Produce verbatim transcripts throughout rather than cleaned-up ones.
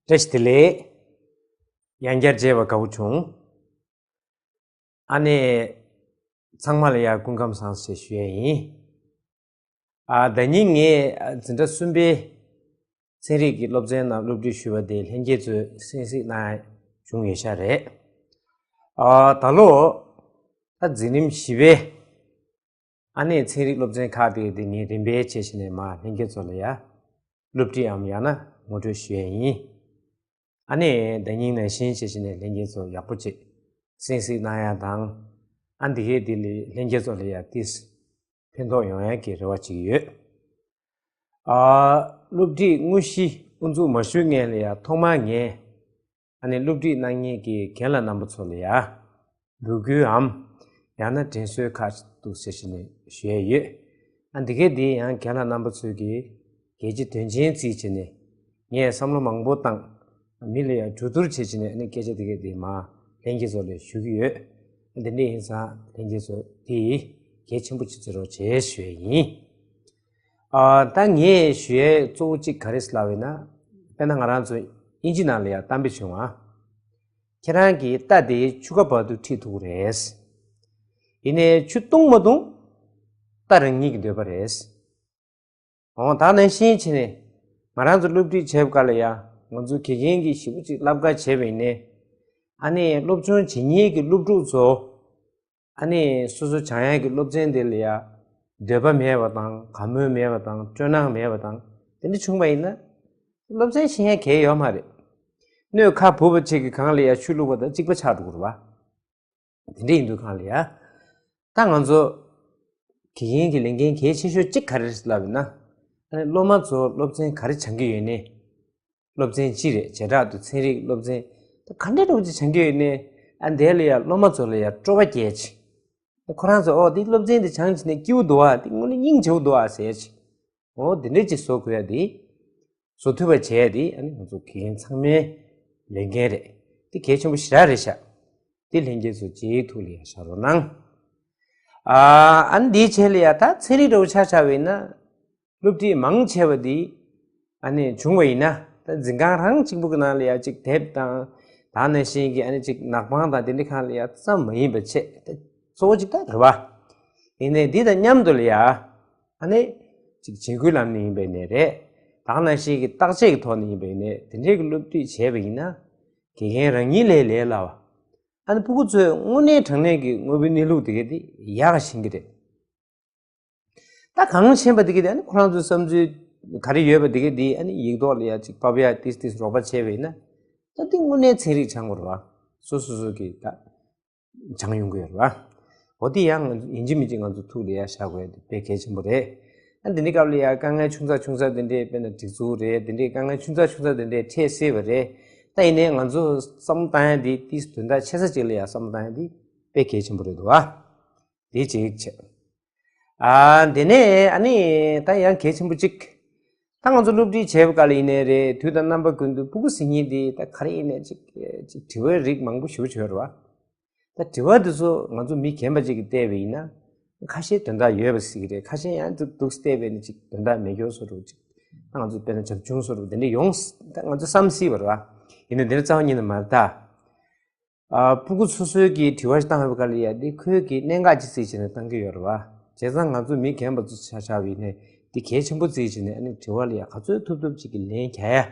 བཀྲ་ཤིས་བདེ་ལེགས། ཡང་བསྐྱར་མཇལ་བ་དགའ་བོ་བྱུང་། ཨ་ནི། ཚང་མ་ལ་ཡང་སྐུ་ཁམས་བཟང་ཞེས་ཞུ་ཡས་ཡིན། ཨ། ཟླ་ཉིན་ངས་འཛིན་གྲྭ་གསུམ་པའི་ཚན་རིག་གི་སློབ་ཚན་ནང་སློབ་ཁྲིད་ཞུས་པ་དེ་ལྷན་རྒྱས་ཚོས་གསན་གཟིགས་གནང་ཡ་བྱུང་ཡོད་ཤག་རེད། ཨ། ད་ལོ། ད་འཛིན་རིམ་བཞི་པའི། ཨ་ནི་ཚན་རིག་སློབ་ཚན་ཁག་དེ་དེ་ངས་རིམ་པས་བྱས་བྱས་ནས་མར་ལྷན་རྒྱས་ཚོ་ལ་ཡ། སློབ་ཁྲིད་འམ་ཡང་ན་ངོ་སྤྲོད་ཞུ་ཡས་ཡིན། ཨ་ནི་ཟླ་ཉིན་ནང་བཞིན་བྱས་བྱས་ནས་ལྷན་རྒྱས་ཚོ་ཡག་པོ་ཅིག་གསན་གཟིགས་གནང་ཡ་དང་། ཨ། འདི་གའི་དེ་ལས་ལྷན་རྒྱས་ཚོ་ལ་ཡ་ཏིས་ཕན་ཐོགས་ཡོང་ཡ་གི་རེ་བ་བྱེད་ཀྱི་ཡོད། ཨ། སློབ་ཁྲིད་དངོས་གཞི་དབུ་འཛུགས་མ་ཞུ་སྔོན་ལ་ཡ་ཐོག་མར་ངས། ཨ་ནི་སློབ་ཁྲིད་གནང་མཁན་གྱི་རྒན་ལགས་རྣམ་པ་ཚོ་ལ་ཡ། འབོད་སྐུལ་འམ། ཡང་ན་དྲན་གསོའི་ཁག་ཅིག་འདུག་ཟེར་བྱས་ནས་ཞུ་ཡས་ཡོད། ཨ། འདི་གའི་འདི་ཡང་རྒན་ལགས་རྣམ་པ་ཚོས་ཀྱི་གལ་ཆེ་དོན་ཆེན་བརྩིས་བྱས་ནས། ངས་བསམ་བློ་མང་པོ་བཏང་། མི་ལ་ཡང་གྲོས་བསྡུར་བྱས་བྱས་ནས་ཨ་ནི་སྐད་ཆ་འདི་གའི་འདི་མར་ལྷན་རྒྱས་ཚོ་ལ་ཞུ་གི་ཡོད། ཨ། འདི་འདྲ་ཡིན་ཙང་ལྷན་རྒྱས་ཚོ་འདི་གལ་ཆེན་པོ་ཅིག་བརྩི་རོགས་བྱེད་ཞུ་ཡས་ཡིན། ཨ། ད་ངས་ཞུ་ཡས་གཙོ་བོ་གཅིག་ག་རེ་ལབ་ཡིན་ན། དཔེར་ན་ང་རང་ཚོ་དབྱིན་ཇི་ནང་ལ་ཡང་གཏམ་དཔེ་བྱུང་བ། ཁྱེད་རང་གི་རྟ་དེ་ཆུ་ཁ་བར་དུ་ཁྲིད་ཐུབ་ཀྱི་རེད། ཡིན་ནའི་ཆུ་བཏུང་མ་བཏུང་རྟ་རང་ཉིད་ཀྱི་འདོད་པ་རེད། འོ། ད་ནང་བཞིན་བྱས་ནས་ང་རང་ཚོ་སློབ་ཁྲིད་བྱེད་པ་ག་ལ་ཡ། ང་ཚོ་དགེ་རྒན་གྱིས་ཞིབ་པོ་ཅིག་བསླབ་ག་བྱས་པ་ཡིན་ནའི། ཨ་ནི་སློབ་སྦྱོང་བྱེད་མཁན་གྱི་སློབ་ཕྲུག་ཚོ། ཨ་ནི་སོ་སོ་སྦྱང་ཡག་གི་སློབ་ཚན་དེ་ལ་ཡ་འདོད་པ་མེད་པ་དང་། དགའ་མོས་མེད་པ་དང་། སྤྲོ་སྣང་མེད་པ་དང་། དེ་འདྲ་བྱུང་བ་ཡིན་ན། སློབ་ཚན་ཤེས་ཡག་གང་ཡང་ཡོད་མ་རེད། སྣོད་ཁ་སྦུབ་པ་ཅིག་གི་སྒང་ལ་ཡ་ཆུ་བླུགས་པ་དང་གཅིག་པ་ཆགས་འགྲོ་གི་རེད་པ། དེ་འདྲ་ཡིན་དུས་སྒང་ལ་ཡ། ད་ང་ཚོ་དགེ་རྒན་གྱི་ལས་འགན་གལ་ཆེ་ཤོས་གཅིག་ག་རེ་རེད་ལབ་ཡིན་ན། ཨ་ནི་སློབ་མ་ཚོ་སློབ་ཚན་ག་རེ་སྦྱང་གི་ཡོད་ནའི། སློབ་ཚན་སྤྱི་རེད། བྱེ་བྲག་ཏུ་ཚན་རིག་སློབ་ཚན་ད་ག་འདྲ་འདྲ་བོ་ཅིག་སྦྱང་གི་ཡོད་ནའི། ཨ། དེ་ལ་ཡ་སློབ་མ་ཚོ་ལ་ཡ་སྤྲོ་བ་སྐྱེད་ཅིག་ཁོ་རང་ཚོ། ཨོ། འདི་སློབ་ཚན་འདི་སྦྱང་བྱས་ནས་སྐྱིད་པོ་འདུག་ཨ། འདི་དངོས་གནས་སྙིང་རྗེ་པོ་འདུག་ཨ་ཟེར་ཅིག་འོ། འདི་འདྲ་ཅིག་བཟོ་དགོས་ཡ་འདི། བཟོ་ཐུབ་པ་བྱས་ཡ་འདི་ཨ་ནི་ང་ཚོ་དགེ་རྒན་ཚང་མའི་ལས་འགན་རེད། འདི་གལ་ཆེན་པོ་ཞེ་དྲག་རེད་ཤག་འདི་ལྷན་རྒྱས་ཚོ་ཅིག་ཐུགས་ལ་ཡ་བཞག་རོགས་གནང་། ཨ། ཨ་ནི་འདིའི་རྗེས་ལ་ཡ་ད་ཚན་རིག་འདྲ་བོ་ཆ་བཞག་པ་ཡིན་ན། སློབ་ཁྲིད་མང་ཆེ་བ་འདི་ཨ་ནི་བྱུང་བ་ཡིན་ན། ད་འཛིན་ཁང་རང་གཅིག་པུ་གི་ནང་ལ་ཡ་གཅིག་དེབ་དང་། ད་ནང་བཞིན་གྱི་ཨ་ནི་གཅིག་ནག་པང་དང་དེ་འདྲ་སྒང་ལ་ཡ་ཙམ་མ་ཡིན་པ་བྱས། ད་གཙོ་བོ་གཅིག་ད་རེད་པ། ཡིན་ནའི་འདི་དང་མཉམ་དུ་ལ་ཡ་ཨ་ནི་གཅིག་བྱེད་སྒོའི་ལམ་ནས་ཡིན་པ་ཡིན་ནའི་རེད། ད་ནང་བཞིན་གྱི་བརྟག་དཔྱད་ཀྱི་ཐོག་ནས་ཡིན་པ་ཡིན་ནའི། དེ་འདྲའི་གི་སློབ་ཁྲིད་བྱས་པ་ཡིན་ན། དགེ་རྒན་རང་ཉིད་ལས་ལས་སླ་བ། ཨ་ནི་སྤུ་གུ་ཚོས་དངོས་གནས་དྲང་གནས་ཀྱི་དངོས་པོའི་གནས་ལུགས་དེ་ག་དེ་ཡག་ག་ཤེས་ཀྱི་རེད། ད་གང་ཤེས་པ་དེ་ག་དེ་ཨ་ནི་ཁོ་རང་ཚོའི་བསམ་ཚུལ་ག་རེ་ཡོད་པ་དེ་ག་དེ་ཨ་ནི་ཡིག་ཐོག་ལ་ཡ་གཅིག་ཕབ་ཡ་ཏིས་ཏིས་རོགས་པ་བྱས་པ་ཡིན་ན། ད་དེ་དངོས་གནས་ཚན་རིག་སྦྱང་དགོས་རེད་པ། སོ་སོ་སོ་གི་ད་སྦྱང་ཡོང་གི་ཡོད་རེད་པ། འོ། དེ་ཡང་ཡིན་གཅིག་མིན་གཅིག་ང་ཚོ་ཐུགས་ལ་ཡ་བཞག་དགོས་ཡ་དེ་དཔེ་གལ་ཆེན་པོ་རེད། ཨ། འདི་འདྲའི་སྐབས་ལ་ཡ་དཀའ་ངལ་ཆུང་ཙག་ཆུང་ཙག་དེ་འདྲའི། དཔེར་ན་སྒྲིག་འཛུགས་རེད། དེ་འདྲའི་དཀའ་ངལ་ཆུང་ཙག་ཆུང་ཙག་དེ་འདྲའི་འཕྲད་སྲིད་པ་རེད། ད་ཡིན་ནའི་ང་ཚོ་བསམ་བློ་བཏང་ཡ་དེ་དེ་དོན་དག་ཆེ་ས་ཅིག་ལ་ཡ་བསམ་བློ་བཏང་ཡ་དེ་དཔེ་གལ་ཆེན་པོ་རེད་འདུག་པ། དེ་གཅིག་བྱས། ཨ། དེ་ནས་ཨ་ནི་ད་ཡང་གལ་ཆེན་པོ་གཅིག་ད་ང་ཚོ་སློབ་ཁྲིད་བྱེད་པ་ག་ལ་ཡིན་ནའི་རེད། དུས་དང་རྣམ་པ་ཀུན་ཏུ་སྤུ་གུ་ཟེར་མཁན་དེ་ད་ག་རེ་ཡིན་ནའི་གཅིག་གཅིག་དྲི་བའི་རིགས་མང་པོ་ཞེ་པོ་ཅིག་ཡོད་རེད་པ། ད་དྲི་བ་དེ་ཚོ་ང་ཚོ་མི་རྒན་པ་ཅིག་གིས་བལྟས་པ་ཡིན་ན། ཁ་ཤས་དོན་དག་ཡོད་པ་ཟེར་གྱི་རེད། ཁ་ཤས་ཡང་འདུག་འདུག་བལྟས་པས་ནི་ཅིག་དོན་དག་མེད་སྐྱོ་བཟོ་འདྲ་ཅིག་ད་ང་ཚོ་དཔེར་ན་བྱབ་ཆུང་བཟོ་འདྲ་དེ་འདྲ་ཡོང་། ད་ང་ཚོ་བསམ་སྲིད་པ་རེད་པ། ཡིན་ནའི་དེ་འདྲ་རྩ་བ་ཉིད་ནས་མ་རེད་ད། ཨ། སྤུ་གུ་སོ་སོའི་གི་དྲི་བ་ཞིག་བཏང་ཡོད་པ་ག་ལ་ཡ་དེ་ཁོའི་གི་གནད་འགག་ཅིག་བརྩིས་བྱས་ནས་བཏང་གི་ཡོད་རེད་པ། བྱས་ཙང་ང་ཚོ་མི་རྒན་པ་ཚོ་ཆ་བཞག་པ་ཡིན་ནའི་དེ་གལ་ཆེན་པོ་བརྩིས་བྱས་ནས་ཨ་ནི་དྲི་བ་ལ་ཡ་ག་ཚོད་ཐུབ་ཐུབ་ཅིག་གི་ལན་རྒྱག་ཡ།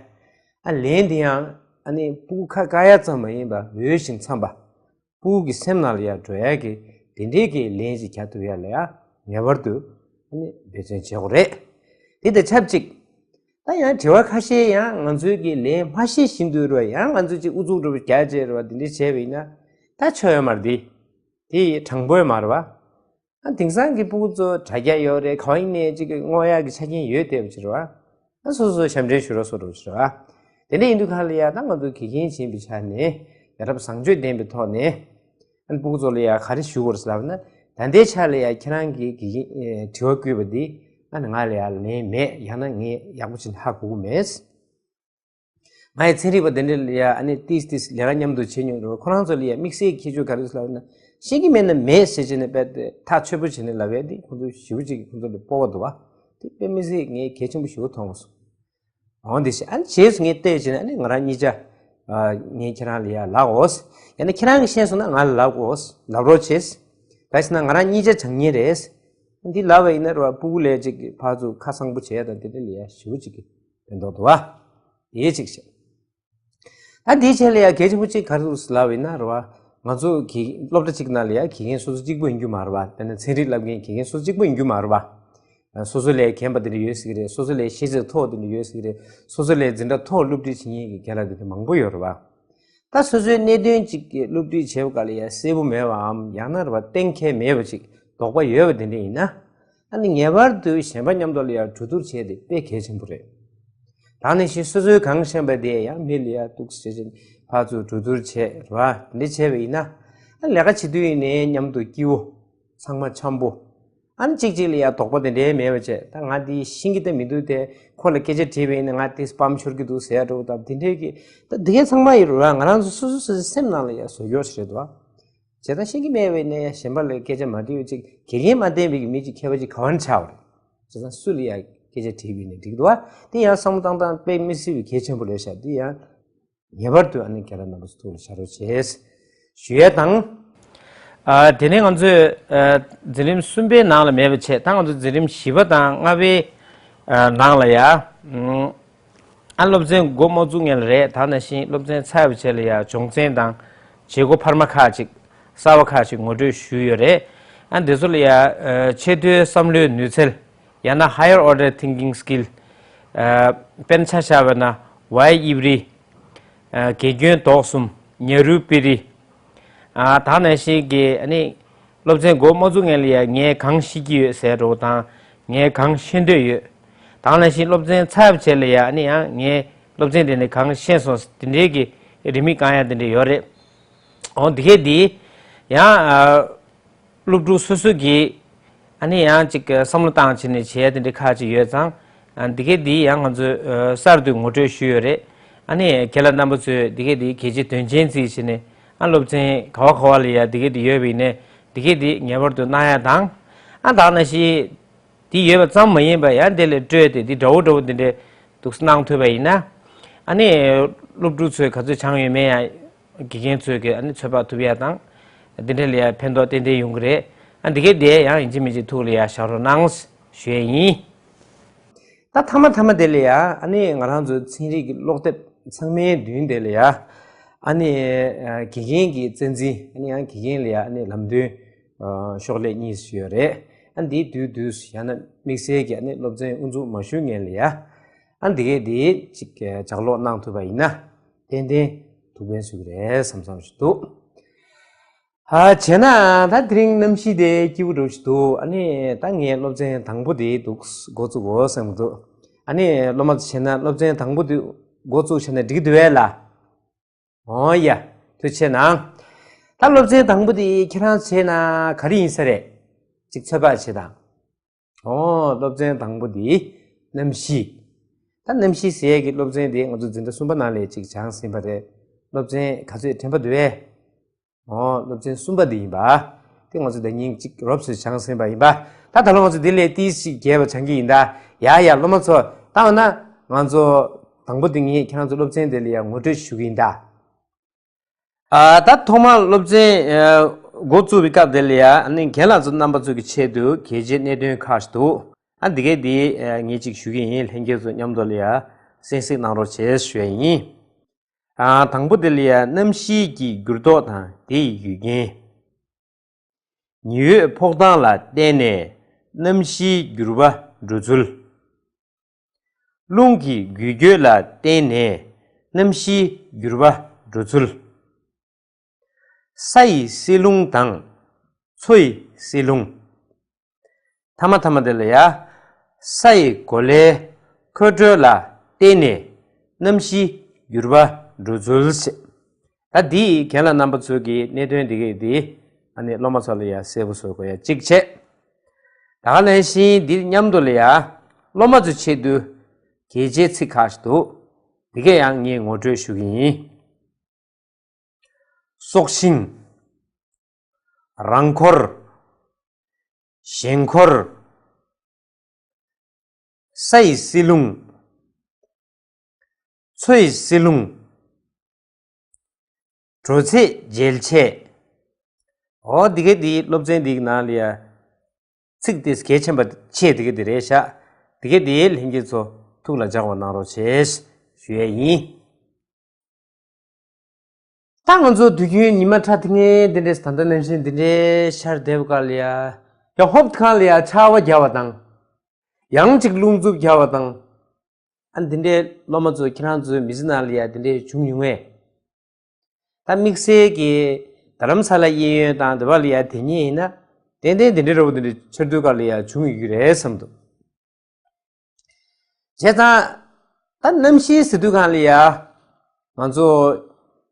ཨ། ལན་དེ་ཡང་ཨ་ནི་སྤུ་གུ་ཁ་བཀག་ཡ་ཙམ་མ་ཡིན་པ། འོས་ཤིང་འཚམས་པ། སྤུ་གུ་གི་སེམས་ནང་ལ་ཡ་འགྲོ་ཡ་གི་དེ་འདྲའི་གི་ལན་ཞིག་རྒྱག་ཐུབ་ཡ་ལ་ཡ་ངེས་པར་དུ་ཨ་ནི་འབད་བརྩོན་བྱེད་དགོས་རེད། དེ་དང་ཆབས་ཅིག་ད་ཡང་དྲི་བ་ཁ་ཤས་ཡང་ང་ཚོའི་གི་ལན་མ་ཤེས་བཞིན་དུ་རེད་པ། ཡང་ང་ཚོས་ཅིག་ཨུ་ཚུགས་འདྲ་པོ་རྒྱག་བྱས་རེད་པ། དེ་འདྲ་བྱས་པ་ཡིན་ན་ད་ཆོ་ཡོད་མ་རེད་དེ། དེ་དྲང་པོ་ཡོད་མ་རེད་པ། ཨ། དེང་སང་གི་སྤུ་གུ་ཚོ་དྲ་རྒྱ་ཡོད་རེད། ག་པ་ཡིན་ནའི་ཅིག་བསྔོག་ཡག་གི་ཆ་རྐྱེན་ཡོད་བསྡད་པ་ཅིག་རེད་པ། ཨ། སོ་སོ་ཞབས་འདྲེན་ཞུ་རོགས་བཟོ་འདྲ་པོ་ཅིག་རེད་པ། དེ་འདྲ་ཡིན་དུས་སྒང་ལ་ཡ་ད་ང་ཚོ་དགེ་རྒན་ཡིན་པའི་ཆ་ནས་ཡ་རབས་བཟང་སྤྱོད་ལྡན་པའི་ཐོག་ནས། ཨ་ནི་སྤུ་གུ་ཚོ་ལ་ཡ་ག་རེ་ཞུ་དགོས་རེད་ལབ་ན། ད་ལྟའི་ཆ་ལ་ཡ་ཁྱེད་རང་གིས་དགེ་རྒན་དྲི་བ་བསྐུལ་བ་འདི་ཨ་ནི་ང་ལ་ཡ་ལན་མེད། ཡང་ན་ངས་ཡག་པོ་བྱས་ནས་ཧ་གོ་གི་མེད། ང་ཡི་ཚན་རིག་པ་དེ་འདྲ་ལ་ཡ་ཨ་ནི་ཏིས་ཏིས་ལས་ཀ་མཉམ་དུ་བྱེད་མྱོང་རེད། ཁོ་རང་ཚོ་ལ་ཡ་དམིགས་བསལ་གྱི་ཁྱད་ཆོས་ག་རེ་ཡོད་ལབ་ན། ཤེས་ཀྱི་མེད་ན་མེད་ཟེར་བྱས་ནས་དཔེ་དེ་ཐག་ཆོད་པོ་བྱས་ནས་ལབ་ཡ་དེ་ཁོ་ཚོ་ཞེ་པོ་ཅིག་གིས་ཁོ་ཚོ་ལ་སྤོབས་པ་འདུག་པ། དེ་དཔེ་མི་སྲིད་ངས་གལ་ཆེན་པོ་ཞེ་པོ་མཐོང་སོང་། འོང་དེ་བྱས། ཨ་ནི་རྗེས་སུ་ངས་བལྟས་བྱས་ནས། ཨ་ནི་ང་རང་གཉིས་ཆ། ཨ་ངས་ཁྱེད་རང་ལ་ཡ་ལབ་འོ། ཡང་ན་ཁྱེད་རང་གིས་ཤེས་སོང་ན་ང་ལ་ལབ་འོ། ལབ་རོགས་བྱས། ག་ཟེར་ན་ང་རང་གཉིས་ཆ་བྱང་ཉེས་རེད། འདི་ལབ་པ་ཡིན་ན་རེད་བ། སྤུ་གུ་ལ་ཅིག་ཕར་ཚུར་ཁ་གསང་པོ་བྱས་དང་དེ་འདྲ་ལ་ཡ་ཞེ་པོ་ཅིག་གི་ཕན་ཐོགས་འདུག་བ། དེ་ཅིག་བྱས། ད་འདིའི་ཆེད་ལ་ཡ་གལ་ཆེན་པོ་གཅིག་ག་རེ་འདུག་ཟེར་ལབ་པ་ཡིན་ན་རེད་བ། ང་ཚོ་གི་སློབ་གྲྭ་གཅིག་ནང་ལ་ཡ་དགེ་རྒན་སོ་སོ་གཅིག་པུ་ཡིན་རྒྱུ་མ་རེད་བ། དེ་ནས་ཚན་རིག་བསླབ་མཁན་དགེ་རྒན་སོ་སོ་གཅིག་པུ་ཡིན་རྒྱུ་མ་རེད་བ། སོ་སོ་ལས་མཁས་པ་དེ་འདྲ་ཡོད་སྲིད་ཀྱི་རེད། སོ་སོ་ལས་ཤེས་ཚད་མཐོ་བ་དེ་འདྲ་ཡོད་སྲིད་ཀྱི་རེད། སོ་སོ་ལས་འཛིན་གྲྭ་མཐོ་བ་སློབ་ཁྲིད་བྱེད་མཁན་གྱི་རྒན་ལགས་དེ་འདྲ་མང་པོ་ཡོད་རེད་བ། ད་སོ་སོའི་གནད་དོན་གཅིག་གི་སློབ་ཁྲིད་བྱེད་པ་ག་ལ་ཡ་གསལ་པོ་མེད་པའམ། ཡང་ན་རེད་བ། གཏན་འཁེལ་མེད་པ་ཅིག་དོགས་པ་ཡོད་པ་དེ་འདྲ་ཡིན་ན། ཨ་ནི་ངེས་པར་དུ་གཞན་པ་མཉམ་དུ་ལ་ཡ་གྲོས་བསྡུར་བྱས་ཏེ་དཔེ་གལ་ཆེན་པོ་རེད། ད་ནང་བཞིན་སོ་སོའི་གང་ཤེས་པ་དེ་ཡང་མི་ལ་ཡ་གཏུགས་བྱས་བྱས་ཕར་ཚུར་གྲོས་བསྡུར་བྱས་རེད་བ། དེ་འདྲ་བྱས་པ་ཡིན་ན། ཨ་ལས་ཀ་བྱེད་དུས་ཡིན་ནའི་མཉམ་དུ་སྐྱིད་པོ། ཚང་མ་འཆམ་པོ། ཨ་ནི་གཅིག་གཅིག་ལ་ཡ་དོགས་པ་དེ་འདྲའི་མེད་པ་བྱས། ད་ང་འདི་ཤེས་ཀྱི་ད་མི་འདུག་སྟེ། ཁོ་ལ་སྐད་ཆ་དྲིས་པ་ཡིན་ན་ང་དེ་སྤམ་ཤོར་གྱི་འདུག་ཟེར་ཡ་འདྲ་བོ་དང་དེ་འདྲའི་གི། ད་དེ་གའི་ཚང་མ་ཡོད་རེད་བ། ང་རང་ཚོ་སོ་སོ་སོ་སོའི་སེམས་ནང་ལ་ཡ་བཟོ་རྒྱུ་ཞིག་རེད་འདུག་བ། བྱས་ཙང་ཤེས་ཀྱི་མེད་པ་ཡིན་ན་ཡ་གཞན་པ་ལ་སྐད་ཆ་མ་དྲིས་པ་ཅིག། དགེ་རྒན་མ་བསྟེན་པའི་གི་མི་ཅིག་མཁས་པ་ཅིག་ག་བར་ཆགས་པ་རེད། བྱས་ཙང་སུ་ལ་ཡ་སྐད་ཆ་དྲིས་པ་ཡིན་ན་འགྲིག་འདུག་བ། དེ་ཡང་བསམ་བློ་བཏང་སྟངས་དཔེ་མི་སྲིད་པའི་གལ་ཆེན་པོ་རེད་ཤག། དེ་ཡང་ངེས་པར་དུ་ཨ་ནི་རྒན་ལགས་རྣམ་པ་ཚོ་ཐུགས་ལ་བཞག་རོགས་བྱས་ཞུ་ཡས་དང་། ཨ་དེ་ནས་ང་ཚོས་ཨ་འཛིན་རིམ་གསུམ་པའི་ནང་ལ་མེད་པ་བྱས། ད་ང་ཚོ་འཛིན་རིམ་བཞི་པ་དང་ལྔ་པའི་ཨ་ནང་ལ་ཡ། ཨ་སློབ་ཚན་འགོ་མ་བཙུགས་སྔོན་ལ་རེད། ད་ནང་བཞིན་སློབ་ཚན་ཚར་བའི་རྗེས་ལ་ཡ་སྦྱོང་ཚན་དང་བྱེད་སྒོ་འཕར་མ་ཁག་ཅིག་གསར་བ་ཁག་ཅིག་ངོ་སྤྲོད་ཞུས་ཡོད་རེད། ཨ་འདི་ཚོ་ལ་ཡ་ཨ་ཆེས་མཐོའི་བསམ་བློའི་ནུས་རྩལ། ཡང་ན་higher order thinking skill། ཨ་དཔེར་ན་ཆ་བཞག་པ་ན་ཝའི་དབྱིབས་རིས། ཨ་དགེ་སྐྱོན་ལྡོག་གསུམ། ཉ་རུལ་པི་རི། ཨ་ད་ནང་བཞིན་གྱི་ཨ་ནི་སློབ་ཚན་འགོ་མ་བཙུགས་སྔོན་ལ་ཡ་ངས་གང་ཤེས་ཀྱི་ཡོད་ཟེར་འདྲ་བོ་དང་། ངས་གང་ཤེས་འདོད་ཡོད། ད་ནང་བཞིན་སློབ་ཚན་ཚར་བའི་རྗེས་ལ་ཡ་ཨ་ནི་ཡང་ངས་སློབ་ཚན་དེ་ནས་གང་ཤེས་སོང་དེ་འདྲའི་གི་རེའུ་མིག་བཀང་ཡ་དེ་འདྲ་ཡོད་རེད། འོ་འདི་གས་འདི་ཡང་ཨ་སློབ་ཕྲུག་སོ་སོ་གིས་ཨ་ནི་ཡང་ཅིག་བསམ་བློ་བཏང་བྱས་ནས་བྱེད་ཡ་དེ་འདྲ་ཁག་ཅིག་ཡོད་ཙང་། ཨ་འདི་གས་འདི་ཡང་ང་ཚོས་ཨ་གསར་དུ་ངོ་སྤྲོད་ཞུས་ཡོད་རེད། ཨ་ནི་རྒན་ལགས་རྣམ་པ་ཚོས་འདི་གས་འདི་གལ་ཆེ་དོན་ཆེན་བརྩིས་བྱས་ནས་ཨ་སློབ་ཚན་ག་བ་ག་བ་ལ་ཡ་འདི་གས་འདི་ཡོད་པ་ཡིན་ནའི་འདི་གས་འདི་ངེས་པར་དུ་གནང་ཡ་དང་། ཨ་ད་ནང་བཞིན་འདི་ཡོད་པ་ཙམ་མ་ཡིན་པར་ཡང་དེ་ལས་སྤྲོས་ཏེ་འདི་འདྲ་བོ་འདྲ་བོ་འདི་འདྲའི་འདུག་སེ་གནང་ཐུབ་པ་ཡིན་ན། ཨ་ནི་སློབ་ཕྲུག་ཚོས་ག་ཚོད་སྦྱངས་ཡོད་མེད་ཡང་དགེ་རྒན་ཚོས་ཀྱི་ཨ་ནི་ཚོད་དཔག་ཐུབ་ཡ་དང་། འདི་འདྲ་ལ་ཡ་ཕན་ཐོགས་ཏན་ཏན་ཡོང་གི་རེད། ཨ་འདི་གས་དེ་ཡང་ཡིན་གཅིག་མིན་གཅིག་ཐུགས་ལ་ཡ་བཞག་རོགས་གནང་ཞུ་ཡས་ཡིན། ད་མཐའ་མ་མཐའ་མ་དེ་ལ་ཡ་ཨ་ནི་ང་རང་ཚོ་ཚན་རིག་གི་ཀློག་དེབ་ཚང་མའི་མདུན་དེ་ལ་ཡ་ཨ་ནི་དགེ་རྒན་གྱི་བསྟན་འཛིན། ཨ་ནི་ཡང་དགེ་རྒན་ལ་ཡ་ཨ་ནི་ལམ་སྟོན་ཤོག་ལྷེ་གཉིས་ཡོད་རེད། ཨ་འདིའི་བསྡུས་བསྡུས་ཡང་ན་དམིགས་བསལ་གྱི་ཨ་ནི་སློབ་ཚན་དབུ་འཛུགས་མ་ཞུ་སྔོན་ལ་ཡ། ཨ་འདི་གས་འདི་ཅིག་ལྗགས་ཀློག་གནང་ཐུབ་པ་ཡིན་ན་ཏན་ཏན་ཐུགས་ཕན་གསོས་ཀྱི་རེད་བསམ་བསམ་ཞིག་འདུག། ཨ་བྱས་ན་ད་དེ་རིང་གནམ་གཤིས་དེ་སྐྱིད་པོ་འདྲ་ཞིག་འདུག། ཨ་ནི་ད་ངས་སློབ་ཚན་དང་པོ་དེ་འདུག་འགོ་བཙུགས་འོ་བསམ་གྱི་འདུག། ཨ་ནི་སློབ་མ་ཚོ་བྱས་ན་སློབ་ཚན་དང་པོ་དེ་འགོ་བཙུགས་བྱས་ན་འགྲིག་གི་འདུག་བས་ལ། འོ་ཡ། ཐུགས་རྗེ་གནང་། ད་སློབ་ཚན་དང་པོ་དེ་ཁྱེད་རང་བྱས་ན་ག་རེ་ཡིན་ས་རེད། ཅིག་ཚོད་དཔག་བྱེད་དང་། ཨོ། སློབ་ཚན་དང་པོ་དེ་གནམ་གཤིས། ད་གནམ་གཤིས་ཟེར་ཡས་ཀྱི་སློབ་ཚན་དེ་ང་ཚོ་འཛིན་གྲྭ་གསུམ་པ་ནང་ལ་ཅིག་སྦྱངས་ཟིན་པ་རེད། སློབ་ཚན་ག་ཚོད་དྲན་པ་འདུག་གས། ཨོ། སློབ་ཚན་གསུམ་པ་དེ་ཡིན་པ། དེ་ང་ཚོ་ཟླ་ཉིན་གཅིག་རོབ་ཙམ་སྦྱངས་ཟིན་པ་ཡིན་པ། ད་ད་ལོ་ང་ཚོ་འདི་ལས་ཏིས་ཅིག་རྒྱས་པ་སྦྱང་གི་ཡིན་ད། ཡ་ཡ་སློབ་མ་ཚོ། ད་འོ་ན་ང་ཚོ་དང་པོ་དེ་ངས་ཁྱེད་རང་ཚོ་སློབ་ཚན་དེ་ལ་ཡ་ངོ་སྤྲོད་ཞུ་གི་ཡིན་ད། ཨ་ད་ཐོག་མར་སློབ་ཚན་ཨ་འགོ་བཙུགས་པའི་སྐབས་དེ་ལ་ཡ་ཨ་ནི་རྒན་ལགས་ཚོ་རྣམ་པ་ཚོ་གི་ཆེད་དུ་གལ་ཆེའི་གནད་དོན་ཁག་ཅིག་འདུག། ཨ་འདི་གས་འདི་ཨ་ངས་ཅིག་ཞུ་གི་ཡིན། ལྷན་རྒྱས་ཚོ་མཉམ་དུ་ལ་ཡ་གསན་གཟིགས་གནང་རོགས་བྱེད་ཞུ་ཡ་ཡིན། ཨ་དང་པོ་དེ་ལ་ཡ་གནམ་གཤིས་ཀྱི་འགྱུར་ལྡོག་དང་དེ་ཡི་རྒྱུ་རྐྱེན། ཉི་འོད་ཕོག་སྟངས་ལ་བརྟེན་ནས་གནམ་གཤིས་འགྱུར་བ་འགྲོ་ཚུལ། རླུང་གི་འགུལ་སྐྱོད་ལ་བརྟེན་ནས་གནམ་གཤིས་འགྱུར་བ་འགྲོ་ཚུལ། ས་ཡི་བསིལ་རླུང་དང་མཚོ་ཡི་བསིལ་རླུང་། ཐ་མ་ཐ་མ་དེ་ལ་ཡ། ས་ཡི་གོ་ལའི་འཁོད་འགྲོས་ལ་བརྟེན་ནས་གནམ་གཤིས་འགྱུར་བ་འགྲོ་ཚུལ་བྱས། ད་འདི་རྒན་ལགས་རྣམ་པ་ཚོ་གི་གནད་དོན་འདི་གས་འདི་ཨ་ནི་སློབ་མ་ཚོ་ལ་ཡ་གསལ་པོ་བཟོ་དགོས་ཡ་གཅིག་བྱས། ད་ག་ནང་བཞིན་འདི་མཉམ་དུ་ལ་ཡ་སློབ་མ་ཚོའི་ཆེད་དུ་གལ་ཆེའི་ཚིག་ཁག་ཅིག་འདུག། འདི་གས་ཡང་ངས་ངོ་སྤྲོད་ཞུ་གི་ཡིན། སྲོག་ཤིང་། རང་འཁོར། གཞན་འཁོར། ས་ཡི་བསིལ་རླུང་། མཚོ་ཡི་བསིལ་རླུང་། དྲོད་ཚད་འཇལ་ཆས། འོ་འདི་ག་འདི་སློབ་ཚན་འདིའི་ནང་ལ་ཡ། ཚིག་དེ་གལ་ཆེན་པོ་ཆེ་འདི་ག་འདི་རེད་ཤག་འདི་ག་འདི་ལྷན་རྒྱས་ཚོ་ཐུགས་ལ་འཇགས་པ་གནང་རོགས་བྱེད་ཞུ་ཡས་ཡིན། ད་ང་ཚོ་དུས་རྒྱུན་ཉི་མ་ཁྲ་ཐིང་ངེ་འདི་འདྲས། ད་ལྟ་ནང་བཞིན་འདི་འདྲས་ཆར་འདེབས་སྐབས་ལ་ཡ། ཡང་ཧོབ་ཁང་ལ་ཡ་ཆར་པ་བརྒྱབ་པ་དང་། ཡང་ཅིག་རླུང་འཚུབ་བརྒྱབ་པ་དང་། ཨ་འདི་འདྲའི་སློབ་མ་ཚོ་ཁྱེད་རང་ཚོའི་མི་ཚེ་ནང་ལ་ཡ་འདི་འདྲའི་བྱུང་མྱོང་ངས། ད་དམིགས་བསལ་གྱི་རྡ་རམ་ས་ལ་གཡས་གཡོན་དང་འདི་པ་ལ་ཡ་དེ་ཉིད་ཡིན་ན། ཏན་ཏན་འདི་འདྲའི་རོ་འདི་འདྲའི་ཆར་དུས་སྐབས་ལ་ཡ་བྱུང་ཡོད་ཀྱི་རེད་བསམ་འདུག་བྱས་ཙང་། ད་གནམ་གཤིས་ཟེར་དུས་སྒང་ལ་ཡ། ང་ཚོ་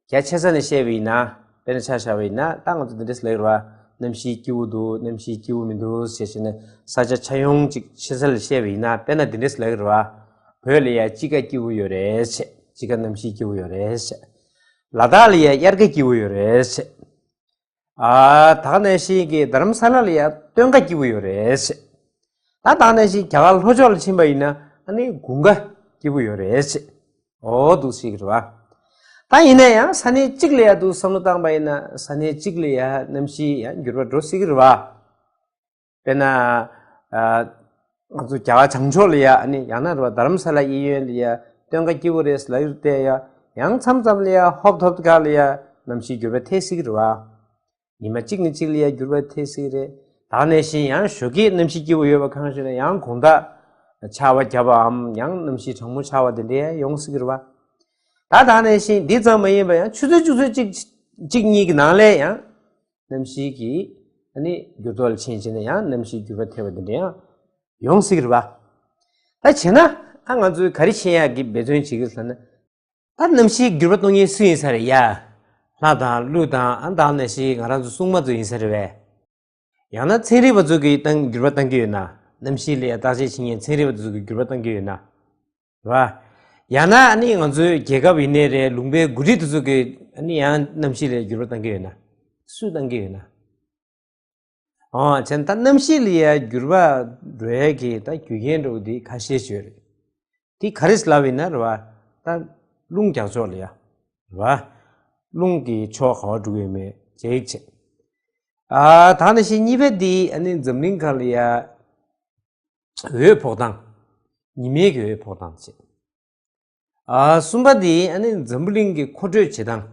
རྒྱ་ཆེ་ས་ནས་བཤད་པ་ཡིན་ན། དཔེར་ན་ཆ་བཞག་པ་ཡིན་ན། ད་ང་ཚོ་འདི་འདྲས་ལབ་ཀྱི་རེད་བ། གནམ་གཤིས་སྐྱིད་པོ་འདུག་གནམ་གཤིས་སྐྱིད་པོ་མི་འདུག་ཞེས་བྱས་ནས་ས་ཆ་ཆ་ཡོངས་ཅིག་ཆེ་ས་ལ་བཤད་པ་ཡིན་ན། དཔེར་ན་འདི་འདྲས་ལབ་ཀྱི་རེད་བ། བོད་ལ་ཡ་དཔྱིད་ཀ་སྐྱིད་པོ་ཡོད་རེད་ཟེར། དཔྱིད་ཀ་གནམ་གཤིས་སྐྱིད་པོ་ཡོད་རེད་ཟེར། ལ་དྭགས་ལ་ཡ་དབྱར་ཁ་སྐྱིད་པོ་ཡོད་རེད་ཟེར། ཨ་ད་ག་ནང་བཞིན་གྱི་རྡ་རམ་ས་ལ་ལ་ཡ་སྟོན་ཁ་སྐྱིད་པོ་ཡོད་རེད་ཟེར། ད་ད་ག་ནང་བཞིན་རྒྱ་གར་ལྷོ་ཕྱོགས་ལ་ཕྱིན་པ་ཡིན་ན། ཨ་ནི་དགུན་ཁ་སྐྱིད་པོ་ཡོད་རེད་ཟེར། འོ་འདུག་ཟེར་གྱི་རེད་བ། ད་ཡིན་ན་ཡང་ས་གནས་གཅིག་ལ་ཡ་འདུག་བསམ་བློ་བཏང་པ་ཡིན་ན། ས་གནས་གཅིག་ལ་ཡ་གནམ་གཤིས་ཡ་འགྱུར་བ་འགྲོ་སྲིད་ཀྱི་རེད་བ། དཔེར་ན། ཨ། ང་ཚོ་རྒྱ་གར་བྱང་ཕྱོགས་ལ་ཡ། ཨ་ནི་ཡང་ན་རེད་བ། རྡ་རམ་ས་ལ་གཡས་གཡོན་ལ་ཡ་སྟོན་ཁ་སྐྱིད་པོ་རེད་ལབ་ཡོད་དེ་ཡ། ཡང་མཚམས་མཚམས་ལ་ཡ་ཧོབ་ཐོབ་སྐབས་ལ་ཡ་གནམ་གཤིས་འགྱུར་བ་ཐེབས་སྲིད་ཀྱི་རེད་བ། ཉི་མ་གཅིག་ནས་གཅིག་ལ་ཡ་འགྱུར་བ་ཐེབས་སྲིད་ཀྱི་རེད། ད་ག་ནང་བཞིན་ཡང་ཞོགས་ཀས་གནམ་གཤིས་སྐྱིད་པོ་ཡོད་པ་གང་ཞིག་ན། ཡང་དགོང་དག་ཆར་པ་བརྒྱབ་པའམ། ཡང་གནམ་གཤིས་གྲང་མོ་ཆགས་པ་དེ་འདྲ་ཡང་ཡོང་སྲིད་ཀྱི་རེད་བ། ད་ད་ག་ནང་བཞིན་འདི་ཙམ་མ་ཡིན་པ་ཡང་ཆུ་ཚོད་ཆུ་ཚོད་གཅིག་གཅིག་གཉིས་ཀྱི་ནང་ལ་ཡང་། གནམ་གཤིས་ཀྱི་ཨ་ནི་འགྱུར་ལྡོག་ལ་ཕྱིན་བྱས་ནས་ཡང་གནམ་གཤིས་འགྱུར་བ་ཐེབས་པ་འདི་འདྲ་ཡང་ཡོང་སྲིད་ཀྱི་རེད་བ། ད་བྱས་ན་ཨ་ང་ཚོས་ག་རེ་ཤེས་ཡག་གི་འབད་བརྩོན་བྱེད་ཀྱི་ཟེར་ན། ད་གནམ་གཤིས་འགྱུར་བ་གཏོང་མཁན་སུ་ཡིན་ས་རེད་ཡ། ལྷ་དང་ཀླུ་དང་། ཨ་ད་ག་ནང་བཞིན་ང་རང་ཚོ་སྲུང་མ་ཚོ་ཡིན་ས་རེད་བས། ཡང་ན་ཚན་རིག་པ་ཚོ་གིས་བཏང་འགྱུར་བ་གཏང་གི་ཡོད་ན། གནམ་གཤིས་ལ་ཡ་བརྟག་དཔྱད་བྱེད་མཁན་ཚན་རིག་པ་ཚོ་གིས་འགྱུར་བ་གཏང་གི་ཡོད་ན། རེད་བ། ཡང་ན་ཨ་ནི་ང་ཚོའི་རྒྱལ་ཁབ་ཡིན་ནའི་རེད། ལུང་པའི་འགོ་ཁྲིད་དེ་ཚོ་གིས་ཨ་ནི་ཡང་གནམ་གཤིས་ལ་འགྱུར་བ་གཏང་གི་ཡོད་ན། སུས་གཏང་གི་ཡོད་ན། ཨོ་བྱས་ན་ད་གནམ་གཤིས་ལ་ཡ་འགྱུར་བ་འགྲོ་ཡ་གི་ད་རྒྱུ་རྐྱེན་འདྲ་བོ་འདི་ཁ་ཤས་ཤིག་ཡོད་རེད། འདི་ག་རེ་ལབ་ཡིན་ན་རེད་བ། ད་རླུང་རྒྱག་ཕྱོགས་ལ་ཡ། རེད་བ། རླུང་གི་ཕྱོགས་ག་པར་འགྲོ་གི་ཡོད་མེད་ཅིག་བྱས། ཨ་ད་ག་ནང་བཞིན་གཉིས་པ་འདི་ཨ་ནི་འཛམ་གླིང་སྒང་ལ་ཡ། འོད་ཕོག་སྟངས། ཉི་མའི་གི་འོད་ཕོག་སྟངས་བྱས། ཨ་གསུམ་པ་འདི་ཨ་ནི་འཛམ་བུ་གླིང་གི་མཁོ་སྤྲོད་བྱེད་སྟངས།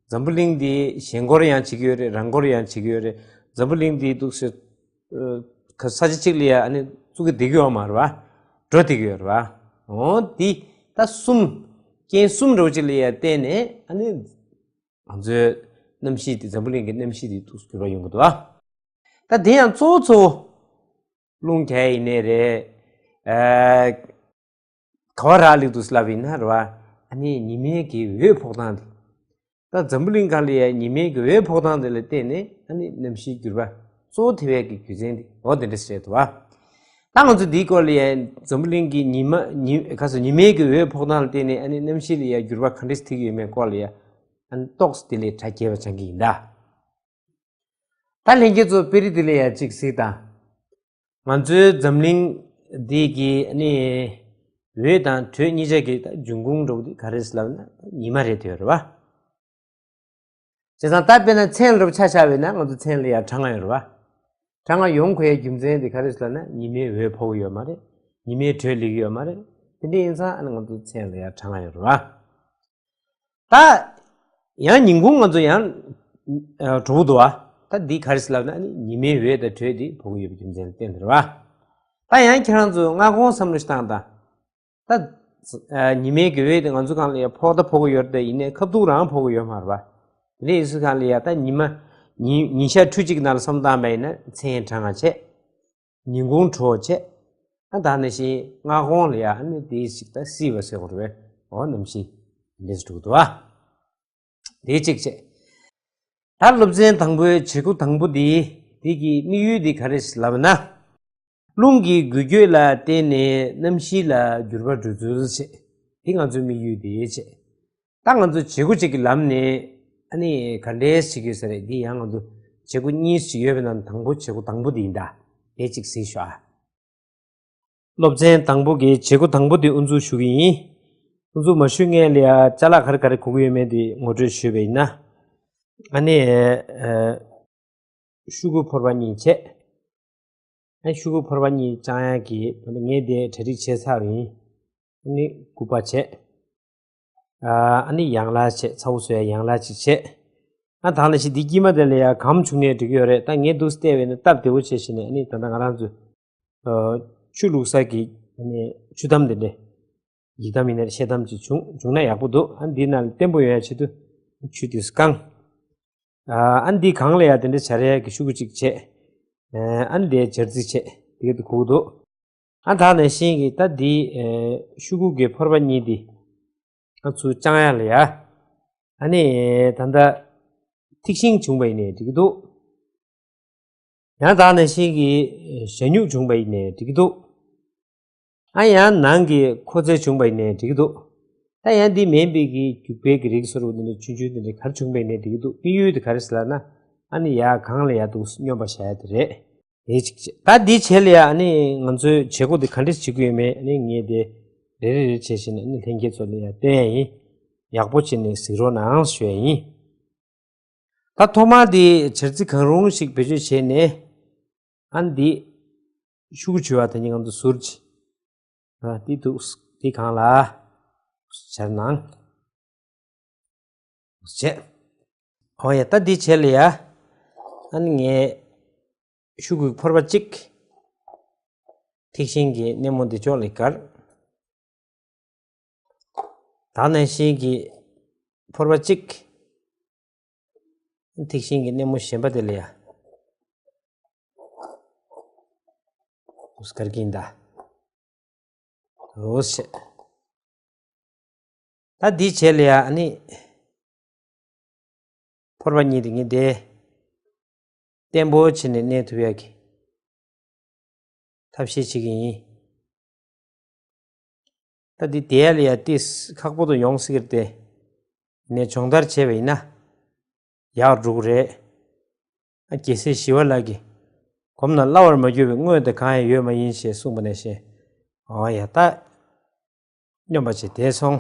འཛམ་བུ་གླིང་འདི་ཞེན་སྐོར་ཡང་བྱེད་ཀྱི་ཡོད་རེད། རང་སྐོར་ཡང་བྱེད་ཀྱི་ཡོད་རེད། འཛམ་བུ་གླིང་འདི་འདུག་སེ། ཨ་ས་ཆ་གཅིག་ལ་ཡ་ཨ་ནི་བཙུགས་ཀྱི་བསྡད་ཀྱི་ཡོད་མ་རེད་བ། འགྲོ་བསྡད་ཀྱི་ཡོད་རེད་བ། འོ་འདི་ད་གསུམ། རྐྱེན་གསུམ་འདྲ་བོ་ཅིག་ལ་ཡ་བརྟེན་ནས་ཨ་ནི། ང་ཚོའི་གནམ་གཤིས་དེ། འཛམ་བུ་གླིང་གི་གནམ་གཤིས་དེ་འདུག་སེ་འགྱུར་བ་ཡོང་གི་འདུག་བ། ད་དེ་ཡང་གཙོ་བོ་གཙོ་བོ། རླུང་རྒྱག་ཡིན་ནའི་རེད། ཨ་ག་པར་རག་ལས་འདུག་ལབ་ཡིན་ན་རེད་བ། ཨ་ནི་ཉི་མའི་གི་འོད་ཕོག་སྟངས་དེ། ད་འཛམ་བུ་གླིང་སྒང་ལ་ཡ་ཉི་མའི་གི་འོད་ཕོག་སྟངས་དེ་ལ་བརྟེན་ནས་ཨ་ནི་གནམ་གཤིས་འགྱུར་བ་གཙོ་བོ་ཐེབས་ཡས་ཀྱི་རྒྱུ་མཚན་དེ་འོ་དེ་འདྲ་ཞིག་རེད་འདུག་བ། ད་ང་ཚོ་འདིའི་སྐོར་ལ་ཡ་འཛམ་བུ་གླིང་གི་ཉི་མ་ཉི་ག་ཚོད་ཉི་མའི་གི་འོད་ཕོག་སྟངས་ལ་བརྟེན་ནས་ཨ་ནི་གནམ་གཤིས་ལ་ཡ་འགྱུར་བ་ག་འདྲ་ཞིག་ཐེབས་ཀྱི་ཡོད་མེད་སྐོར་ལ་ཡ། ཨ་ནི་ཏོག་ཙམ་དེ་ལས་གྲ་རྒྱས་པ་སྦྱང་གི་ཡིན་ད། ད་ལྷན་རྒྱས་ཚོ་དཔེ་རིས་དེ་ལ་ཡ་གཅིག་གཟིགས་དང་། ང་ཚོའི་འཛམ་གླིང་འདི་གི་ཨ་ནི་འོད་དང་དྲོད་གཉིས་ཆ་གི་ད་འབྱུང་ཁུངས་འདྲ་བོ་དེ་ག་རེ་རེད་ལབ་ན་ཉི་མ་རེད་དེ་རེད་བ། བྱས་ཙང་ད་དཔེར་ན་མཚན་ལ་ཆ་བཞག་པ་ཡིན་ན་ང་ཚོ་མཚན་ལ་ཡ་གྲང་ང་ཡོད་རེད་བ། གྲང་ང་ཡོང་དགོས་ཡ་རྒྱུ་མཚན་དེ་ག་རེ་རེད་ལབ་ན་ཉི་མའི་འོད་ཕོག་གི་ཡོད་མ་རེད། ཉི་མའི་དྲོད་སླེབས་ཀྱི་ཡོད་མ་རེད། དེ་འདྲ་ཡིན་ཙང་ཨ་ནི་ང་ཚོ་མཚན་ལ་ཡ་གྲང་ང་ཡོད་རེད་བ། ད་ཡང་ཉིན་གུང་ང་ཚོ་ཡང་ཨ་དྲོ་པོ་འདུག་བ། ད་འདི་ག་རེ་ཟེར་ལབ་ན་ཨ་ནི་ཉི་མའི་འོད་དང་དྲོད་འདི་ཕོག་གི་ཡོད་པའི་རྒྱུ་མཚན་ལ་བརྟེན་ནས་རེད་བ། ད་ཡང་ཁྱེད་རང་ཚོ་སྔ་དགོང་བསམ་བློ་ཞིག་བཏང་དང་། ད་ཨ་ཉི་མའི་གི་འོད་དེ་ང་ཚོ་སྒང་ལ་ཡ་ཕོག་ད་ཕོག་གི་ཡོད་རེད། ཡིན་ནའི་ཁ་ཐུག་རང་ཕོག་གི་ཡོད་མ་རེད་བ། དེ་འདྲ་ཡིན་ཙང་སྒང་ལ་ཡ་ད་ཉི་མ་ཉིན་ཉིན་ཞག་ཕྲུགས་གཅིག་གི་ནང་ལ་བསམ་བློ་བཏང་པ་ཡིན་ན་མཚན་གྲང་ང་བྱས། ཉིན་གུང་དྲོ་བྱས། ཨ་ད་ནང་བཞིན་སྔ་དགོང་ལ་ཡ་ཨ་ནི་དེའི་ཞིག་ད་བསིལ་བ་ཟེར་དགོས་རེད་པས། འོ་གནམ་གཤིས་འདི་འདྲས་འགྲོ་གི་འདུག་ཨ། དེ་གཅིག་བྱས། ད་སློབ་ཚན་དང་པོའི་བྱེད་སྒོ་དང་པོ་དེ། དེ་གི་དམིགས་ཡུལ་དེ་ག་རེ་ལབ་ན། རླུང་གི་འགུལ་སྐྱོད་ལ་བརྟེན་ནས་གནམ་གཤིས་ལ་འགྱུར་བ་འགྲོ་ཚུལ་བྱས། དེ་ང་ཚོའི་དམིགས་ཡུལ་དེ་བྱས། ད་ང་ཚོ་བྱེད་སྒོ་གཅིག་གི་ལམ་ནས་ཨ་ནི་ག་འདྲས་བྱེད་དགོས་ས་རེད། འདི་ཡང་ང་ཚོ་བྱེད་སྒོ་གཉིས་ཤིག་ཡོད་པའི་ནང་དང་པོ་བྱེད་སྒོ་དང་པོ་འདི་ཡིན་ད། དེ་གཅིག་གཟིགས་ཤོག་ཨ། སློབ་ཚན་དང་པོ་གི་བྱེད་སྒོ་དང་པོ་འདི་དབུ་འཛུགས་ཞུ་གི་ཡིན། ཁོང་ཚོ་མ་ཞུས་སྔོན་ལ་ཡ་ཅ་ལག་ག་རེ་ག་རེ་དགོས་ཀྱི་ཡོད་མེད་དེ་ངོ་སྤྲོད་ཞུས་པ་ཡིན་ན། ཨ་ནི། ཨ། ཤོག་གུ་ཕོར་པ་གཉིས་བྱས། ཨ་ནི་ཤོག་གུ་ཕོར་པ་གཉིས་བཅང་ཡག་གི་ངས་དེ་གྲ་སྒྲིག་བྱས་ཚར་བ་ཡིན། ཨ་ནི་སྐུད་པ་བྱས། ཨ་ནི་ཡང་ལག་བྱས། ཚ་བོ་བཟོ་ཡག་ཡང་ལག་ཅིག་བྱས། ཨ་ད་ནང་བཞིན་འདི་དཀྱིལ་མ་དེ་ལ་ཡ་སྒམ་བྱུགས་ནའི་འགྲིག་གི་ཡོད་རེད། ད་ངས་འདུག་སེ་བལྟས་པ་ཡིན་ན་སྟབས་བདེ་བོ་བྱས་བྱས་ནས། ཨ་ནི་ད་ལྟ་ང་རང་ཚོ་ཆུ་བླུགས་ས་གི་ཨ་ནི་ཆུ་དམ་དེ་འདྲས། ཡིག་དམ་ཡིན་ན་ཤེལ་དམ་ཅིག་བྱུང་བྱུང་ན་ཡག་པོ་འདུག་ཨ་འདི་ནང་ལ་བརྟན་པོ་ཡོང་ཡག་ཆེད་དུ་ཆུ་དེ་བཀང་། ཨ་འདི་སྒང་ལ་ཡ་དེ་འདྲ་བྱ་ར་ཡག་གི་ཤོག་གུ་གཅིག་བྱས། ཨ་འདི་སྦྱར་རྩི་བྱས། དེ་ག་དུ་གུག་འདུག་ཨ་ད་ནང་བཞིན་གྱི་ད་འདི་ཤོག་གུ་གི་ཕོར་པ་གཉིས་འདི་ང་ཚོ་བཅང་ཡག་ལ་ཡ། ཨ་ནི་ད་ལྟ་ཐིག་ཤིང་བྱུང་བ་ཡིན་ནའི་འགྲིག་གི་འདུག་ཡང་ད་ནང་བཞིན་གྱི་ཞ་སྨྱུག་བྱུང་བ་ཡིན་ནའི་འགྲིག་གི་འདུག་ཨ་ཡང་ནང་གི་མཁོ་རྫས་བྱུང་བ་ཡིན་ནའི་འགྲིག་གི་འདུག་ད་ཡང་འདི་མིན་པའི་གི་རྒྱུག་པའི་གི་རིགས་སོ་རུ་འདི་འདྲ་ཆུང་ཆུང་འདི་འདྲ་ག་རེ་བྱུང་བ་ཡིན་ནའི་འགྲིག་གི་འདུག་དམིགས་ཡུལ་དེ་ག་རེ་ཟེར་ལབ་ན། ཨ་ནི་ཡར་སྒང་ལ་ཡར་འདུག་སེ་སྙོམས་པ་བཞག་ཡག་དེ་རེད། དེ་གཅིག་བྱས། ད་འདི་བྱས་ལ་ཡ་ཨ་ནི་ང་ཚོའི་བྱེད་སྒོ་འདི་ག་འདྲས་བྱེད་དགོས་ཡོད་མེད་ཨ་ནི་ངས་དེ་རེ་རེ་རེ་བྱས་བྱས་ནས་ཨ་ནི་ལྷན་རྒྱས་ཚོ་ལ་ཡ་སྟོན་ཡག་ཡིན། ཡག་པོ་བྱས་ནས་གཟིགས་རོགས་གནང་ཞུ་ཡག་ཡིན། ད་ཐོག་མར་འདི་སྦྱར་རྩི་གང་རུང་ཞིག་བེད་སྤྱོད་བྱས་ནས། ཨ་ནི་འདི་ཤོག་གུ་བྱུག་པ་དེ་ཉིད་ང་ཚོ་ཟུར་གྱི། ཨ་འདི་འདུག་འདི་སྒང་ལ་སྦྱར་གནང་། བྱས། འོ་ཡ། ད་འདི་བྱས་ལ་ཡ། ཨ་ནི་ངས་ཤོག་གུ་ཕོར་པ་གཅིག་ཐིག་ཤིང་གི་སྣེ་མོ་འདི་ཕྱོགས་ལ་བཀར། ད་ནང་བཞིན་གྱི་ཕོར་པ་གཅིག་ཐིག་ཤིང་གི་སྣེ་མོ་གཞན་པ་དེ་ལ་ཡ། འོ་སྐར་གིན་ད། འོ་ཞེས། ད་འདི་བྱས་ལ་ཡ་ཨ་ནི། ཕོར་པ་གཉིས་དེ་ངས་དེ་བརྟན་པོ་བྱས་ནས་གནས་ཐུབ་ཡག་གི་ཐབས་ཤེས་བྱེད་ཀྱི་ཡིན། ད་འདི་དེ་ལ་ཡ་ཏིས་ཁག་པོ་དུ་ཡོང་སྲིད་ཀྱི་རེད་དེ། ནས་སྦྱོང་བརྡར་བྱས་པ་ཡིན་ན་ཡག་འགྲོ་གི་རེད། ཨ་རྒྱལ་སྲས་ཞི་བ་ལྷ་གིས་གོམས་ན་སླ་བར་མ་གྱུར་པའི་དངོས་དེ་གང་ཡང་ཡོད་མ་ཡིན་ཞེས་གསུངས་པ་ནང་བཞིན། འོ་ཡ། ད་སྙོམས་པ་བྱས་བསྡད་སོང་།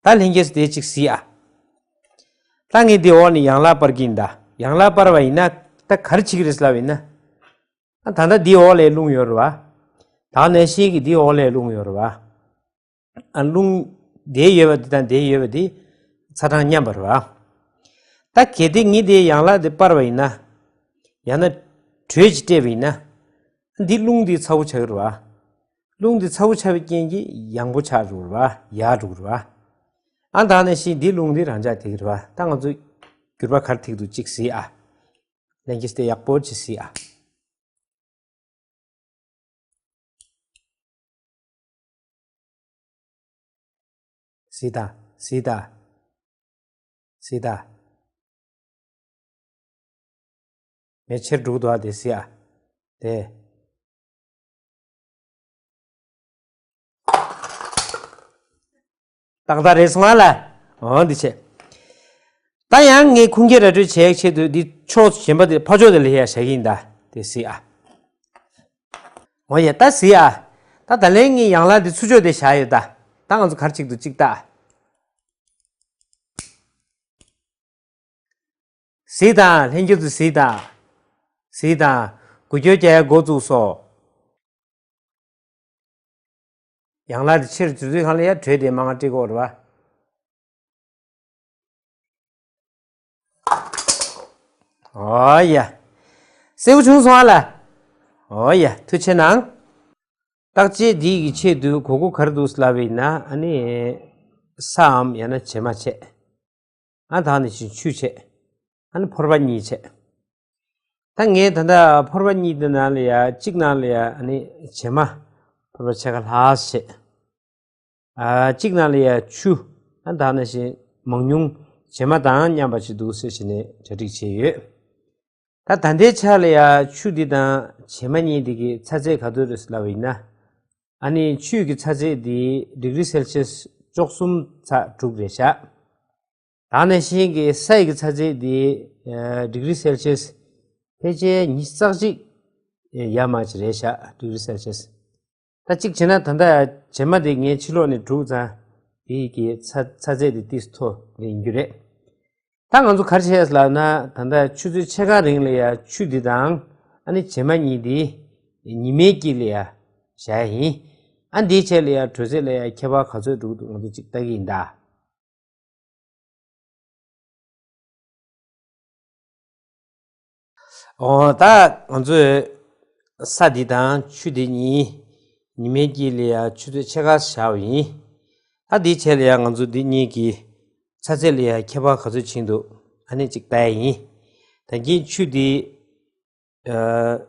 ད་ལྷན་རྒྱས་སུ་དེ་གཅིག་གཟིགས་ཨ། ད་ངས་འདི་འོག་ནས་ཡང་ལག་སྤར་གྱི་ཡིན་ད། ཡང་ལག་སྤར་བ་ཡིན་ན་ད་ག་རེ་བྱེད་ཀྱི་རེད་ལབ་ཡིན་ན། ཨ་ད་ལྟ་འདི་འོག་ལ་རླུང་ཡོད་རེད་བ། ད་ནང་བཞིན་གྱི་འདི་འོག་ལ་རླུང་ཡོད་རེད་བ། ཨ་རླུང་དེ་ཡོད་པ་འདི་དང་དེ་ཡོད་པ་འདི་ཚ་གྲང་མཉམ་པ་རེད་བ། ད་གལ་ཏེ་ངས་འདི་ཡང་ལག་འདི་སྤར་བ་ཡིན་ན། ཡང་ན་དྲོད་ཅིག་སྤྲད་པ་ཡིན་ན། འདི་རླུང་འདི་ཚ་བོ་ཆགས་ཀྱི་རེད་བ། རླུང་འདི་ཚ་བོ་ཆགས་པའི་རྐྱེན་གྱིས་ཡང་པོ་ཆགས་འགྲོ་གི་རེད་བ། ཡར་འགྲོ་གི་རེད་བ། ཨ་ད་ནང་བཞིན་འདི་རླུང་འདི་རང་འཇགས་བསྡད་ཀྱི་རེད་བ། ད་ང་ཚོ་འགྱུར་བ་ག་རེ་ཐེབས་འདུག་གཅིག་གཟིགས་ཨ། ལྷན་རྒྱས་དེ་ཡག་པོ་ཅིག་གཟིགས་ཨ། གཟིགས་དང་། གཟིགས་དང་། གཟིགས་དང་། མེ་ཆེར་འགྲོ་གི་འདུག་ཨ། དེ་གཟིགས་ཨ། དེ། ཏག་ཏག་རེད་སོང་ཨ་ལ། འོ་འདི་བྱས། ད་ཡང་ངས་ཁུངས་སྐྱེལ་ར་སྤྲོད་བྱེད་ཡག་ཆེད་དུ་འདི་ཕྱོགས་གཞན་པ་དེ་ཕར་ཕྱོགས་དེ་ལ་ཡ་བཞག་གི་ཡིན་ད། དེ་གཟིགས་ཨ། འོ་ཡ། ད་གཟིགས་ཨ། ད་ད་ལན་ངས་ཡང་ལག་འདི་ཚུར་ཕྱོགས་དེ་བཞག་ཡོད་ད། ད་ང་ཚོ་ག་རེ་བྱེད་ཀྱི་འདུག་གཅིག་ལྟ། གཟིགས་དང་། ལྷན་རྒྱས་ཚོ་གཟིགས་དང་། གཟིགས་དང་། འགུལ་སྐྱོད་རྒྱག་ཡ་འགོ་བཙུགས་སོང་། ཡང་ལག་དེ་ཕྱིར་འཛུལ་དུས་སྒང་ལ་ཡ་དྲོད་དེ་མང་ང་སྤྲད་ཀྱི་ཡོད་རེད་བ། འོ་ཡ། གསལ་པོ་བྱུང་སོང་ཨ་ལ། འོ་ཡ། ཐུགས་རྗེ་གནང་། བརྟག་དཔྱད་འདི་གི་ཆེད་དུ་དགོས་མཁོ་ག་རེ་འདུག་ལབ་པ་ཡིན་ན། ཨ་ནི་སའམ་ཡང་ན་བྱེ་མ་བྱས། ཨ་ད་ནི་ཆུ་བྱས། ཨ་ནི་ཕོར་པ་གཉིས་བྱས། ད་ངས་ད་ལྟ་ཕོར་པ་གཉིས་དེ་ནང་ལ་ཡ་གཅིག་ནང་ལ་ཡ་ཨ་ནི་བྱེ་མ་ཕོར་པ་ཕྱེད་ཀ་ལྷག་བྱས། ཨ་གཅིག་ནང་ལ་ཡ་ཆུ། ཨ་ད་ནི་ཞིག་མང་ཉུང་བྱེ་མ་དང་མཉམ་པ་ཞིག་འདུག་ཟེར་བྱས་ནས་གྲ་སྒྲིག་བྱས་ཡོད། ད་ད་ལྟའི་ཆ་ལ་ཡ་ཆུ་འདི་དང་བྱེ་མ་གཉིས་འདི་གི་ཚ་ཚད་ག་ཚོད་རེད་ལབ་པ་ཡིན་ན། ཨ་ནི་ཆུ་གི་ཚ་ཚད་འདི་ཌིག་རི་སེལ་སི་ཡས་བཅུ་གསུམ་ཚེག་དྲུག་རེད་ཤག་ད་ནང་བཞིན་གྱི་སའི་གི་ཚ་ཚད་འདི་ཨ་ཌིག་རི་སེལ་སི་ཡས་ཕལ་ཆེར་ཉི་ཤུ་རྩ་གཅིག་ཡར་མར་ཅིག་རེད་ཤག་ཌིག་རི་སེལ་སི་ཡས། ད་གཅིག་བྱས་ན་ད་ལྟ་བྱེ་མ་དེ་ངས་ཕྱི་ལོགས་ནས་དྲུག་ཙམ་དེ་གི་ཚ་ཚ་ཚད་དེ་ཏིས་མཐོ་ལེ་ཡིན་རྒྱུ་རེད། ད་ང་ཚོ་ག་རེ་བྱས་ལབ་ན། ད་ལྟ་ཆུ་ཚོད་ཕྱེད་ཀ་རིང་ལ་ཡ་ཆུ་འདི་དང་ཨ་ནི་བྱེ་མ་གཉིས་འདི་ཉི་མའི་དཀྱིལ་ལ་ཡ་བཞག་ཡིན། ཨ་འདིའི་ཆེད་ལ་ཡ་དྲོད་ཚད་ལ་ཡ་ཁྱད་པར་ག་ཚོད་འགྲོ་གི་འདུག་ང་ཚོ་གཅིག་ལྟ་གི་ཡིན་ད། འོ་ད་ང་ཚོས་ས་འདི་དང་ཆུ་འདི་གཉིས་ཉི་མའི་དཀྱིལ་ལ་ཡ་ཆུ་ཚོད་ཕྱེད་ཀ་བཞག་པ་ཡིན། ད་འདིའི་ཆེད་ལ་ཡ་ང་ཚོ་འདི་གཉིས་ཀྱི་ཚ་ཚད་ལ་ཡ་ཁྱད་པར་ག་ཚོད་ཕྱིན་འདུག་ཨ་ནི་གཅིག་ལྟ་ཡ་ཡིན། ད་གིན་ཆུ་འདི་ཨ།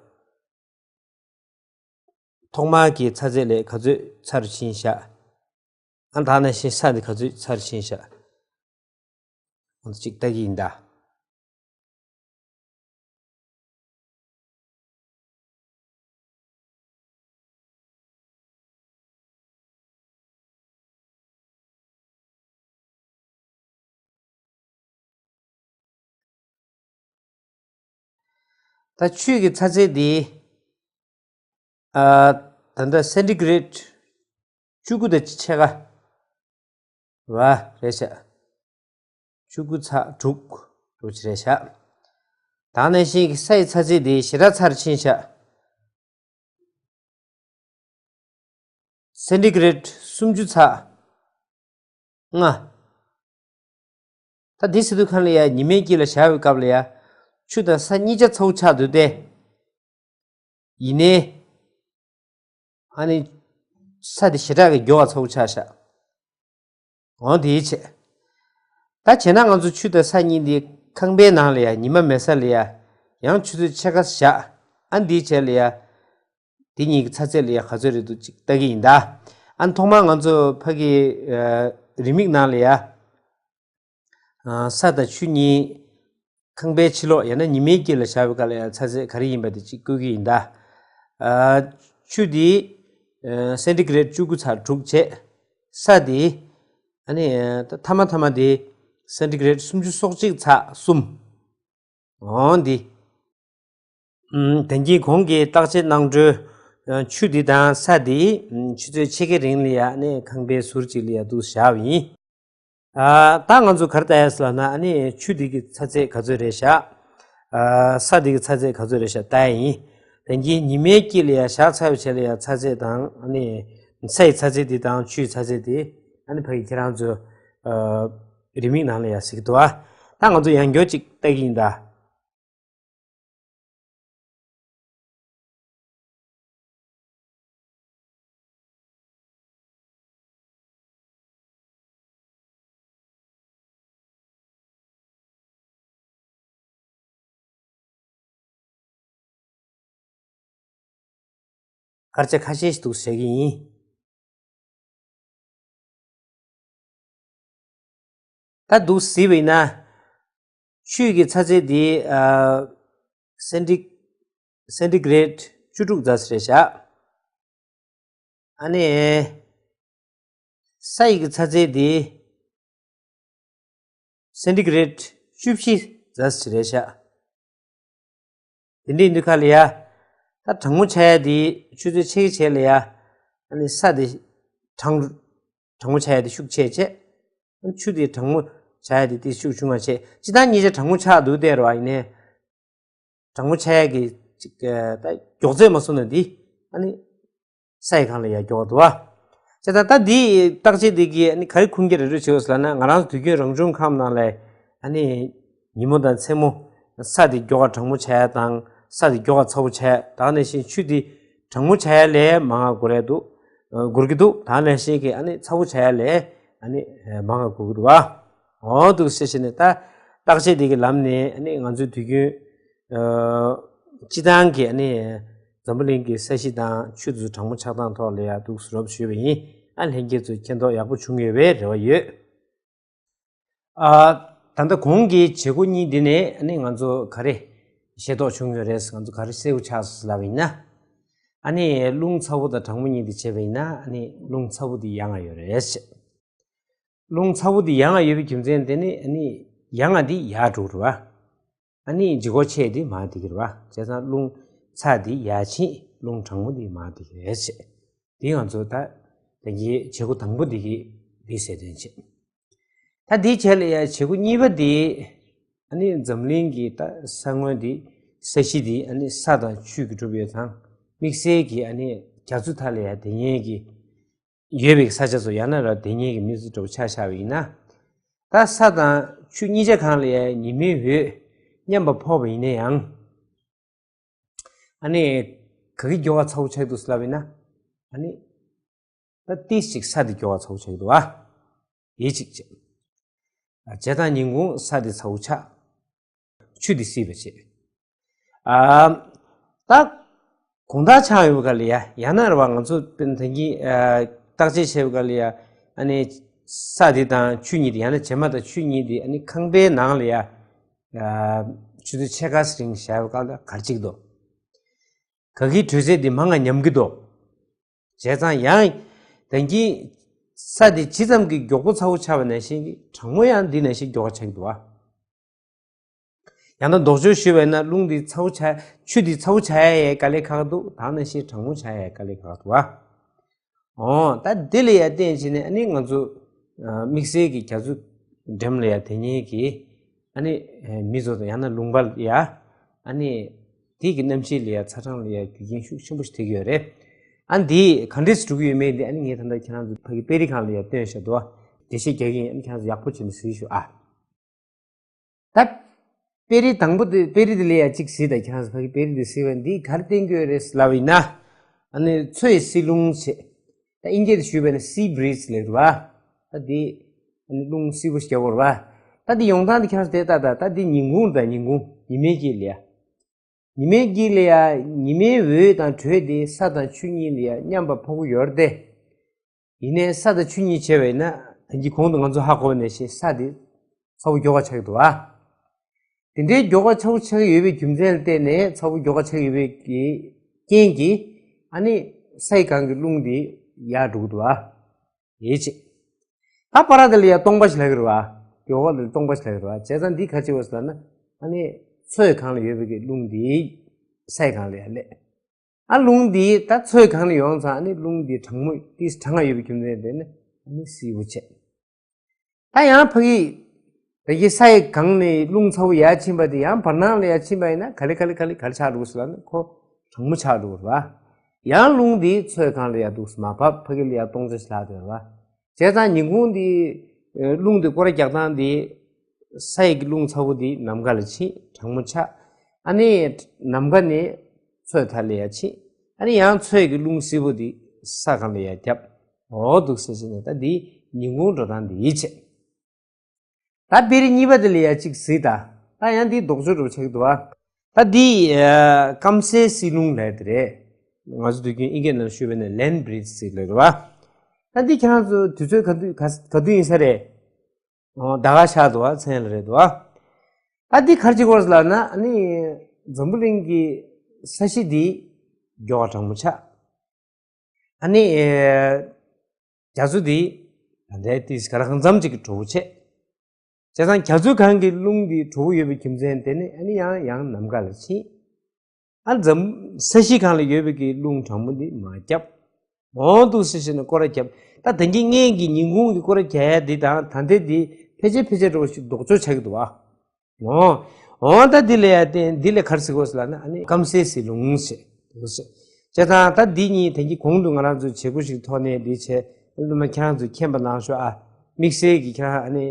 ཐོག་མར་གྱི་ཚ་ཚད་ལས་ག་ཚོད་ཚ་རུ་ཕྱིན་ཤག་ཨ་ད་ནང་བཞིན་ས་འདི་ག་ཚོད་ཚ་རུ་ཕྱིན་ཤག་འོ་ན་གཅིག་ལྟ་གི་ཡིན་ད། ད་ཆུ་གི་ཚ་ཚད་འདི་ཨ་ད་ལྟ་སེན་ཊི་གྷི་རེཌ་བཅུ་དགུ་དང་ཕྱེད་ཀ་བ་རེད་ཤག་བཅུ་དགུ་ཚེག་དྲུག་འདྲ་ཅིག་རེད་ཤག་ད་ནང་བཞིན་གྱི་ས་ཡི་ཚ་ཚད་འདི་ཞེ་དྲག་ཚ་རུ་ཕྱིན་ཤག་སེན་ཊི་གྷི་རེཌ་སུམ་ཅུ་ཚེག་ལྔ། ད་འདི་ཟེར་དུས་སྒང་ལ་ཡ་ཉི་མའི་དཀྱིལ་ལ་བཞག་པའི་སྐབས་ལ་ཡ་ཆུ་དང་ས་གཉིས་ཆ་ཚ་པོ་ཆགས་འདུག་སྟེ། ཡིན་ནའི་ཨ་ནི་ས་དེ་ཞེ་དྲག་གི་མགྱོགས་པ་ཚ་པོ་ཆགས་ཤག་འོ་དེའི་ཆེད། ད་བྱས་ན་ང་ཚོ་ཆུ་དང་ས་གཉིས་འདི་ཁང་པའི་ནང་ལ་ཡ་ཉི་མ་མེད་ས་ལ་ཡ་ཡང་ཆུ་ཚོད་ཕྱེད་ཀ་བཞག་ཨ་འདིའི་ཆེད་ལ་ཡ། དེ་གཉིས་ཀྱི་ཚ་ཚད་ལ་ཡ་ག་ཚོད་རེད་འདུག་ཅིག་ལྟ་གི་ཡིན་ད། ཨ་ཐོག་མར་ང་ཚོ་ཕ་གི་རེའུ་མིག་ནང་ལ་ཡ། ས་དང་ཆུ་གཉིས་ཁང་པའི་ཕྱི་ལོགས་ཡང་ན་ཉི་མའི་དཀྱིལ་ལ་བཞག་པའི་སྐབས་ལ་ཡ་ཚ་ཚད་ག་རེ་ཡིན་པ་དེ་གཅིག་བཀོད་ཀྱི་ཡིན་ད། ཆུ་དེ་སེན་ཊི་གྷི་རེཌ་བཅུ་དགུ་ཚེག་དྲུག་བྱས། ས་དེ་ཨ་ནི་ཐ་མ་ཐ་མ་དེ་སེན་ཊི་གྷི་རེཌ་སུམ་ཅུ་སོ་གཅིག་ཚེག་གསུམ། འོ་འདི། ཨུམ། དེང་གི་གོང་གི་བརྟག་དཔྱད་གནང་འཕྲོས། ཆུ་འདི་དང་ས་འདི་ཆུ་ཚོད་ཕྱེད་ཀའི་རིང་ལ་ཡ་ནི་ཁང་པའི་ཟུར་གཅིག་ལ་ཡ་འདུག་བཞག་པ་ཡིན། ཨ་ད་ང་ཚོ་ག་རེ་ལྟ་ཡ་ཟེར་ལབ་ན་ཨ་ནི་ཆུ་འདི་གི་ཚ་ཚད་ག་ཚོད་རེད་ཤག་ཨ་ས་འདི་གི་ཚ་ཚད་ག་ཚོད་རེད་ཤག་ལྟ་ཡ་ཡིན། དེང་གི་ཉི་མའི་དཀྱིལ་ལ་ཡ་བཞག་ཚར་བའི་རྗེས་ལ་ཡ་ཚ་ཚད་དང་ཨ་ནི་ས་ཡི་ཚ་ཚད་འདི་དང་ཆུའི་ཚ་ཚད་འདི་ཨ་ནི་ཕ་གི་ཁྱེད་རང་ཚོ་ཨ་རེའུ་མིག་ནང་ལ་ཡ་གཟིགས་འདུག་ཨ་ད་ང་ཚོ་ཡང་བསྐྱར་ཅིག་ལྟ་གི་ཡིན་ད། སྐར་ཆ་ཁ་ཤས་ཤིག་འདུག་བྱེད་ཀྱི་ཡིན། ད་འདུག་གཟིགས་པ་ཡིན་ན། ཆུ་གི་ཚ་ཚད་འདི་ཨ་སེན་ཊི་སེན་ཊི་གྷི་རེཌ་བཅུ་དྲུག་ཙམ་རེད་ཤག་ཨ་ནི། ས་ཡི་གི་ཚ་ཚད་འདི་སེན་ཊི་གྷི་རེཌ་བཅུ་བཞི་ཙམ་རེད་ཤག་དེ་འདྲའི་དུས་སྐབས་ལ་ཡ། ད་གྲང་མོ་ཆགས་ཡ་དེ་ཆུ་ཚོད་ཕྱེད་ཀའི་རྗེས་ལ་ཡ། ཨ་ནི་ས་དེ་གྲང་། གྲང་མོ་ཆགས་ཡ་དེ་ཤུགས་ཆེ་བྱས། ཆུ་དེ་གྲང་མོ་ཆགས་ཡ་དེ་ཏོག་ཙམ་ཤུགས་ཆུང་བ་བྱས། སྤྱིར་བཏང་ཉིན་ཤས་གྲང་མོ་ཆགས་འདུག་བསྡད་རེད་བ། ཡིན་ནའི། གྲང་མོ་ཆགས་ཡ་གི་ཅིག་ད་མགྱོགས་ཚད་མ་སོང་ན་དེ་ཨ་ནི། ས་ཡི་སྒང་ལ་ཡ་མགྱོགས་པ་འདུག་བ། བྱས་ཙང་ད་འདི་བརྟག་དཔྱད་འདི་གིས་ཨ་ནི་ག་རེ་ཁུངས་སྐྱེལ་རེ་རེ་བྱེད་འོས་ལབ་ན། ང་རང་ཚོ་དུས་རྒྱུན་རང་བྱུང་ཁམས་ནང་ལ་ཨ་ནི་ཉིན་མོ་དང་མཚན་མོ་ས་འདི་མགྱོགས་པ་གྲང་མོ་ཆགས་ཡ་དང་ས་འདི་མགྱོགས་པ་ཚ་པོ་ཆགས་ཡ། ད་ག་ནང་བཞིན་ཆུ་འདི་གྲང་མོ་ཆགས་ཡ་ལས་མང་བ་འགོར་ཡ་འདུག་འགོར་གྱི་འདུག་ད་ག་ནང་བཞིན་གྱི་ཨ་ནི་ཚ་པོ་ཆགས་ཡ་ལས་ཨ་ནི་མང་བ་འགོར་གྱི་འདུག་བ། འོ་འདུག་ཟེར་བྱས་ནས་ད་བརྟག་དཔྱད་འདི་གི་ལམ་ནས་ཨ་ནི་ང་ཚོའི་དུས་རྒྱུན། ཨ་སྤྱིར་བཏང་གི་ཨ་ནི་འཛམ་བུ་གླིང་གི་ས་གཞི་དང་ཆུ་དེ་ཚོ་གྲང་མོ་ཆགས་སྟངས་ཐོག་ལ་ཡ་འདུག་སེ་རོབ་ཞུས་པ་ཡིན། ཨ་ལྷན་རྒྱས་ཚོས་མཁྱེན་རྟོགས་ཡག་པོ་བྱུང་ཡོད་པའི་རེ་བ་ཡོད། ཨ་ད་ལྟ་གོང་གི་བྱེད་སྒོ་གཉིས་འདི་ནས་ཨ་ནི་ང་ཚོ་ག་རེ་ཤེས་རྟོགས་བྱུང་ཡོད་རེད། ང་ཚོ་ག་རེ་གསལ་པོ་ཆགས་སོང་ལབ་པ་ཡིན་ན། ཨ་ནི་རླུང་ཚ་པོ་དང་གྲང་མོ་གཉིས་དེ་བྱས་པ་ཡིན་ན་ཨ་ནི་རླུང་ཚ་པོ་དེ་ཡང་ང་ཡོད་རེད། རླུང་ཚ་པོ་དེ་ཡང་ང་ཡོད་པའི་རྒྱུ་མཚན་དེ་ནི་ཨ་ནི་ཡང་ང་དེ་ཡར་འགྲོ་གི་རེད་བ། ཨ་ནི་ལྗིད་ཁོག་ཆེ་དེ་མར་བསྡད་ཀྱི་རེད་བ། བྱས་ཙང་རླུང་ཚ་དེ་ཡར་ཕྱིན། རླུང་གྲང་མོ་དེ་མར་བསྡད་ཀྱི་རེད་ཟེར། དེ་ང་ཚོ་ད་ད་གིན་བྱེད་སྒོ་དང་པོ་འདི་གི་འདི་ཟེར་དོན་བྱེད། ད་འདིའི་རྗེས་ལ་ཡ་བྱེད་སྒོ་གཉིས་པ་འདི་ཨ་ནི་འཛམ་གླིང་གི་ད་ས་ངོས་འདི་ས་གཞི་འདི་ཨ་ནི་ས་དང་ཆུ་གིས་གྲུབ་ཡོད་ཙང་དམིགས་བསལ་གྱི་ཨ་ནི་རྒྱ་མཚོ་མཐའ་ལ་ཡ་དེ་ཉིད་ཀྱི་ཡོད་པའི་ས་ཆ་ཚོ་ཡང་ན་ར་དེ་ཉིད་ཀྱི་མི་ཚོ་འདྲ་པོ་ཆ་བཞག་པ་ཡིན་ན། ད་ས་དང་ཆུ་གཉིས་ཆ་གང་ལ་ཡ་ཉི་མའི་འོད་མཉམ་པ་ཕོག་པ་ཡིན་ན་ཡང་། ཨ་ནི་ག་གི་མགྱོགས་པ་ཚ་པོ་ཆགས་འདུག་ཟེར་ལབ་ཡིན་ན། ཨ་ནི་ད་ཏིས་ཅིག་ས་དེ་མགྱོགས་པ་ཚ་པོ་ཆགས་འདུག་ཨ། ཡིད་ཅིག་བྱེད། ཨ་བྱས་ཙང་ཉིན་གུང་ས་དེ་ཚ་པོ་ཆགས། ཆུ་དེ་བསིལ་བ་བྱེད། ཨ་ད་དགོང་དག་ཆགས་ཡོད་པ་ག་ལ་ཡ་ཡང་ན་ར་བ་ང་ཚོ་དཔེར་ན་ད་གིན་ཨ་བརྟག་དཔྱད་བྱས་པ་ག་ལ་ཡ་ཨ་ནི་ས་དེ་དང་ཆུ་གཉིས་དེ་ཡང་ན་བྱེ་མ་དང་ཆུ་གཉིས་དེ་ཨ་ནི་ཁང་པའི་ནང་ལ་ཡ་ཨ་ཆུ་ཚོད་ཕྱེད་ཀ་ཙམ་རིང་བཞག་པ་ག་ལ་ག་རེ་བྱེད་ཀྱི་འདུག་ག་གི་དྲོད་ཚད་དེ་མང་ང་ཉམས་ཀྱི་འདུག་བྱས་ཙང་ཡང་ད་གིན་ས་དེ་ཇི་ཙམ་གྱི་མགྱོགས་པོ་ཚ་པོ་ཆགས་པ་ནང་བཞིན་གྱི་གྲང་མོ་ཡང་འདི་ནང་བཞིན་མགྱོགས་པ་ཆགས་ཀྱི་འདུག་ཨ། ཡང་ན་ལྡོག་ཕྱོགས་ཞུས་པ་ཡིན་ན་རླུང་འདི་ཚ་པོ་ཆགས་ཆུ་འདི་ཚ་པོ་ཆགས་ཡ་ཡའི་དཀའ་ལས་ཁག་འདུག་ད་ནང་བཞིན་གྲང་མོ་ཆགས་ཡ་ཡའི་དཀའ་ལས་ཁག་འདུག་ཨ། འོ་ད་འདི་ལ་ཡ་བརྟེན་བྱས་ནས་ཨ་ནི་ང་ཚོ་ཨ་དམིགས་བསལ་གྱི་རྒྱ་མཚོ་འགྲམ་ལ་ཡ་དེ་ཉིད་ཀྱི་ཨ་ནི་ཨ་མི་ཚོ་དང་ཡང་ན་ལུང་པ་ལ་ཡ་ཨ་ནི་དེ་གི་གནམ་གཤིས་ལ་ཡ་ཚ་གྲང་ལ་ཡ་རྒྱུ་རྐྱེན་ཤུགས་ཆེན་པོ་ཞིག་ཐེབས་ཀྱི་ཡོད་རེད། ཨ་འདི་ག་འདྲས་སུ་འགྲོ་གི་ཡོད་མེད་འདི་ཨ་ནི་ངས་ད་ལྟ་ཁྱེད་རང་ཚོ་ཕ་གི་དཔེ་རིས་སྒང་ལ་ཡ་སྟོན་བཞག་འདུག་འགྲེལ་བཤད་རྒྱག་གི་ཡིན། ཨ་ནི་ཁྱེད་རང་ཚོ་ཡག་པོ་བྱས་ནས་གཟིགས་ཤོག་ཨ། ད་དཔེ་རིས་དང་པོ་དེ་དཔེ་རིས་དེ་ལ་ཡ་གཅིག་གཟིགས་དང་། ཁྱེད་རང་ཚོ་ཕ་གི་དཔེ་རིས་དེ་གཟིགས་པ་འདི་ག་རེ་བསྟན་གྱི་ཡོད་རེད་ལབ་ཡིན་ན། ཨ་ནི་མཚོའི་བསིལ་རླུང་བྱས། ད་དབྱིན་སྐད་དུ་ཞུས་པ་ཡིན་ན་sea breeze ལབ་རེད་བ། ད་འདི་ཨ་ནི་རླུང་བསིལ་པོ་ཞིག་རྒྱག་གི་ཡོད་རེད་བ། ད་འདི་ཡོང་སྟངས་དེ་ཁྱེད་རང་ཚོ་དེ་ལྟ་ད། ད་འདི་ཉིན་གུང་དང་ཉིན་གུང་ཉི་མའི་དཀྱིལ་ལ་ཡ། ཉི་མའི་དཀྱིལ་ལ་ཡ་ཉི་མའི་འོད་དང་དྲོད་དེ་ས་དང་ཆུ་གཉིས་ལ་ཡ་མཉམ་པ་ཕོག་གི་ཡོད་རེད་དེ། ཡིན་ནའི་ས་དང་ཆུ་གཉིས་བྱས་པ་ཡིན་ན་ད་གིན་གོང་དུ་ང་ཚོ་ཧ་གོ་བ་ནང་བཞིན་ས་དེ་ཚ་པོ་མགྱོགས་པ་ཆགས་ཀྱི་འདུག་ཨ། དེ་འདྲའི་མགྱོགས་པ་ཚ་པོ་ཆགས་ཀྱི་ཡོད་པའི་རྒྱུ་མཚན་ལ་བརྟེན་ནས་ཚ་པོ་མགྱོགས་པ་ཆགས་ཀྱི་ཡོད་པའི་གི་རྐྱེན་གྱིས་ཨ་ནི་སའི་སྒང་གི་རླུང་དེ་ཡར་འགྲོ་གི་འདུག་ཨ། ཡིད་ཆེས། ད་བར་དེ་ལ་ཡ་སྟོང་པ་ཞིག་ལྷག་གི་རེད་བ། མགྱོགས་པ་དེ་ལ་སྟོང་པ་ཞིག་ལྷག་གི་རེད་བ། བྱས་ཙང་འདི་ག་རེ་བྱེད་དགོས་ཟེར་ལབ་ན། ཨ་ནི་མཚོའི་སྒང་ལ་ཡོད་པའི་གི་རླུང་དེ་སའི་སྒང་ལ་ཡ་སླེབས། ཨ་རླུང་འདི་ད་མཚོའི་སྒང་ལ་ཡོང་ཙང་ཨ་ནི་རླུང་འདི་གྲང་མོ་ཏིས་གྲང་ང་ཡོད་པའི་རྒྱུ་མཚན་དེ་ནི་ཨ་ནི་བསིལ་པོ་བྱས། ད་ཡང་ཕ་གི་ད་གི་སའི་སྒང་ནས་རླུང་ཚ་པོ་ཡར་ཕྱིན་པ་དེ་ཡང་བར་སྣང་ལ་ཡར་ཕྱིན་པ་ཡིན་ན་ག་ལེ་ག་ལེ་ག་ལེ་ག་ལེ་ཆགས་འགྲོ་གི་ཟེར་ལབ་ན་ཁོ་གྲང་མོ་ཆགས་འགྲོ་གི་རེད་བ། ཡང་རླུང་འདི་མཚོའི་སྒང་ལ་ཡར་འདུག་སེ་མར་བབས། ཕ་གི་ལ་ཡར་སྟོང་ཆ་ཞིག་ལྷག་བསྡད་རེད་བ། བྱས་ཙང་ཉིན་གུང་འདི་ཨ་རླུང་འདི་སྐོར་ར་རྒྱག་སྟངས་འདི། སའི་གི་རླུང་ཚ་པོ་འདི་ནམ་མཁའ་ལ་ཕྱིན། གྲང་མོ་ཆགས། ཨ་ནི་ནམ་མཁའ་ནས་མཚོའི་མཐའ་ལ་ཡར་ཕྱིན། ཨ་ནི་ཡང་མཚོའི་གི་རླུང་བསིལ་པོ་འདི་ས་སྒང་ལ་ཡར་བརྒྱབ། འོ་འདུག་སེ་བྱས་ནས་ད་འདི་ཉིན་གུང་འགྲོ་སྟངས་འདི་ཡིད་ཆེས། ད་དཔེ་རིས་གཉིས་པ་དེ་ལ་ཡ་གཅིག་གཟིགས་དང་། ད་ཡང་འདི་ལྡོག་ཕྱོགས་འདྲ་པོ་ཆགས་ཀྱི་འདུག་བ། ད་འདི་ཨ་སྐམ་སའི་བསིལ་རླུང་ལབ་ཡ་དེ་རེད། ང་ཚོ་དུས་རྒྱུན་དབྱིན་སྐད་ནང་ཞུས་པ་ཡིན་ན་land breeze ཟེར་ལབ་རེད་བ། ད་འདི་ཁྱེད་རང་ཚོ་དུས་ཚོད་ག་དུས་ག་ག་དུས་ཡིན་ས་རེད། ཨོ་ཟླ་བ་ཤར་འདུག་བ། མཚན་ལ་རེད་འདུག་བ། ད་འདི་ག་རེ་བྱེད་ཀྱི་ཡོད་རེད་ལབ་ན། ཨ་ནི་འཛམ་བུ་གླིང་གི་ས་གཞི་འདི་མགྱོགས་པ་གྲང་མོ་ཆགས། ཨ་ནི་ཨེ་རྒྱ་མཚོ་འདི་ད་ལྟའི་ཏིས་ག་ར་གང་འཚམ་ཅིག་གི་དྲོ་པོ་བྱས། བྱས་ཙང་རྒྱ་མཚོའི་སྒང་གི་རླུང་འདི་དྲོ་པོ་ཡོད་པའི་རྒྱུ་མཚན་དེ་ནི་ཨ་ནི་ཡང་ཡང་ནམ་མཁའ་ལ་ཕྱིན། ཨ་འཛམ་ས་གཞིའི་སྒང་ལ་ཡོད་པའི་གི་རླུང་གྲང་མོ་འདི་མར་བརྒྱབ། འོ་འདུག་སེ་བྱས་ནས་སྐོར་ར་བརྒྱབ། ད་ད་གིན་སྔོན་གྱི་ཉིན་གུང་གི་སྐོར་ར་རྒྱག་ཡ་འདི་དང་ད་ལྟའི་འདི་ཕལ་ཆེར་ཕལ་ཆེར་འདྲ་པོ་ཞིག་ལྡོག་ཕྱོགས་ཆགས་ཀྱི་འདུག་བ། འོ། འོ་ད་འདི་ལ་ཡ་བརྟེན་འདི་ལ་ག་རེ་ཟེར་དགོས་ཟེར་ལབ་ན། ཨ་ནི་སྐམ་སའི་བསིལ་རླུང་ཟེར་དགོས་ཟེར། བྱས་ཙང་ད་འདི་གཉིས་ད་གིན་གོང་དུ་ང་རང་ཚོས་བྱེད་སྒོ་ཞིག་ཐོག་ནས་འདི་བྱས། སློབ་མ་ཁྱེད་རང་ཚོས་མཁྱེན་པ་གནང་ཤོག་ཨ། དམིགས་བསལ་གྱི་ཁྱེད་རང་ཨ་ནི་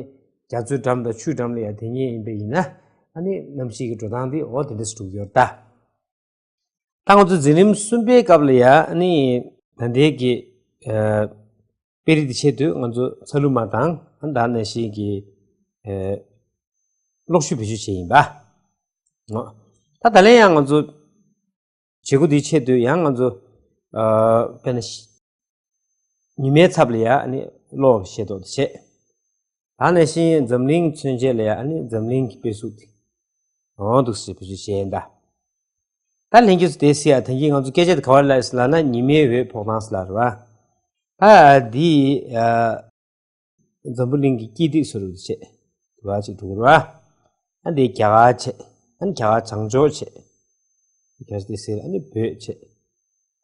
རྒྱ་མཚོའི་འགྲམ་དང་ཆུའི་འགྲམ་ལ་ཡ་དེ་ཉིད་ཡིན་པ་ཡིན་ན། ཨ་ནི་གནམ་གཤིས་ཀྱི་འགྲོ་སྟངས་འདི་འོ་དེ་འདྲ་ཞིག་འགྲོ་གི་ཡོད་རེད་ད། ད་ང་ཚོ་འཛིན་རིམ་གསུམ་པའི་སྐབས་ལ་ཡ་ཨ་ནི་ད་ལྟའི་གི་ཨ་དཔེ་རིས་དེ་ཆེད་དུ་ང་ཚོ་ཚ་ལུ་མ་དང་ཨ་ད་ནང་བཞིན་གྱི་ཨ་གློག་བཞུ་བེད་སྤྱོད་བྱས་ཡིན་པ། ཨ་ད་ད་ལན་ཡང་ང་ཚོ་བྱེད་སྒོ་དེའི་ཆེད་དུ་ཡང་ང་ཚོ་ཨ་དཔེར་ན་ཉི་མའི་ཚབ་ལ་ཡ་ཨ་ནི་གློག་ཤེལ་ཏོག་དེ་བྱས། ད་ནང་བཞིན་འཛམ་གླིང་མཚོན་བྱེད་ལ་ཡ་ཨ་ནི་འཛམ་གླིང་གི་དཔེ་གཟུགས་དེ་འོ་འདུག་སེ་བེད་སྤྱོད་བྱས་ཡིན་ད། ད་ལྷན་རྒྱས་ཚོ་དེ་གཟིགས་ཨ། ད་གིན་ང་ཚོ་སྐད་ཆ་དེ་ག་པར་སླེབས་ལབ་ན་ཉི་མའི་འོད་ཕོག་སྟངས་ལ་རེད་བ། ད་འདི་ཨ་འཛམ་བུ་གླིང་གི་དཀྱིལ་ཐིག་བཟོ་འདྲ་བྱས། དེ་བ་ཅིག་འགྲོ་གི་རེད་བ། ཨ་འདི་རྒྱ་གར་བྱས། ཨ་ནི་རྒྱ་གར་བྱང་ཕྱོགས་བྱས། རྒྱ་དེ་ཟེར་ཨ་ནི་བོད་བྱས།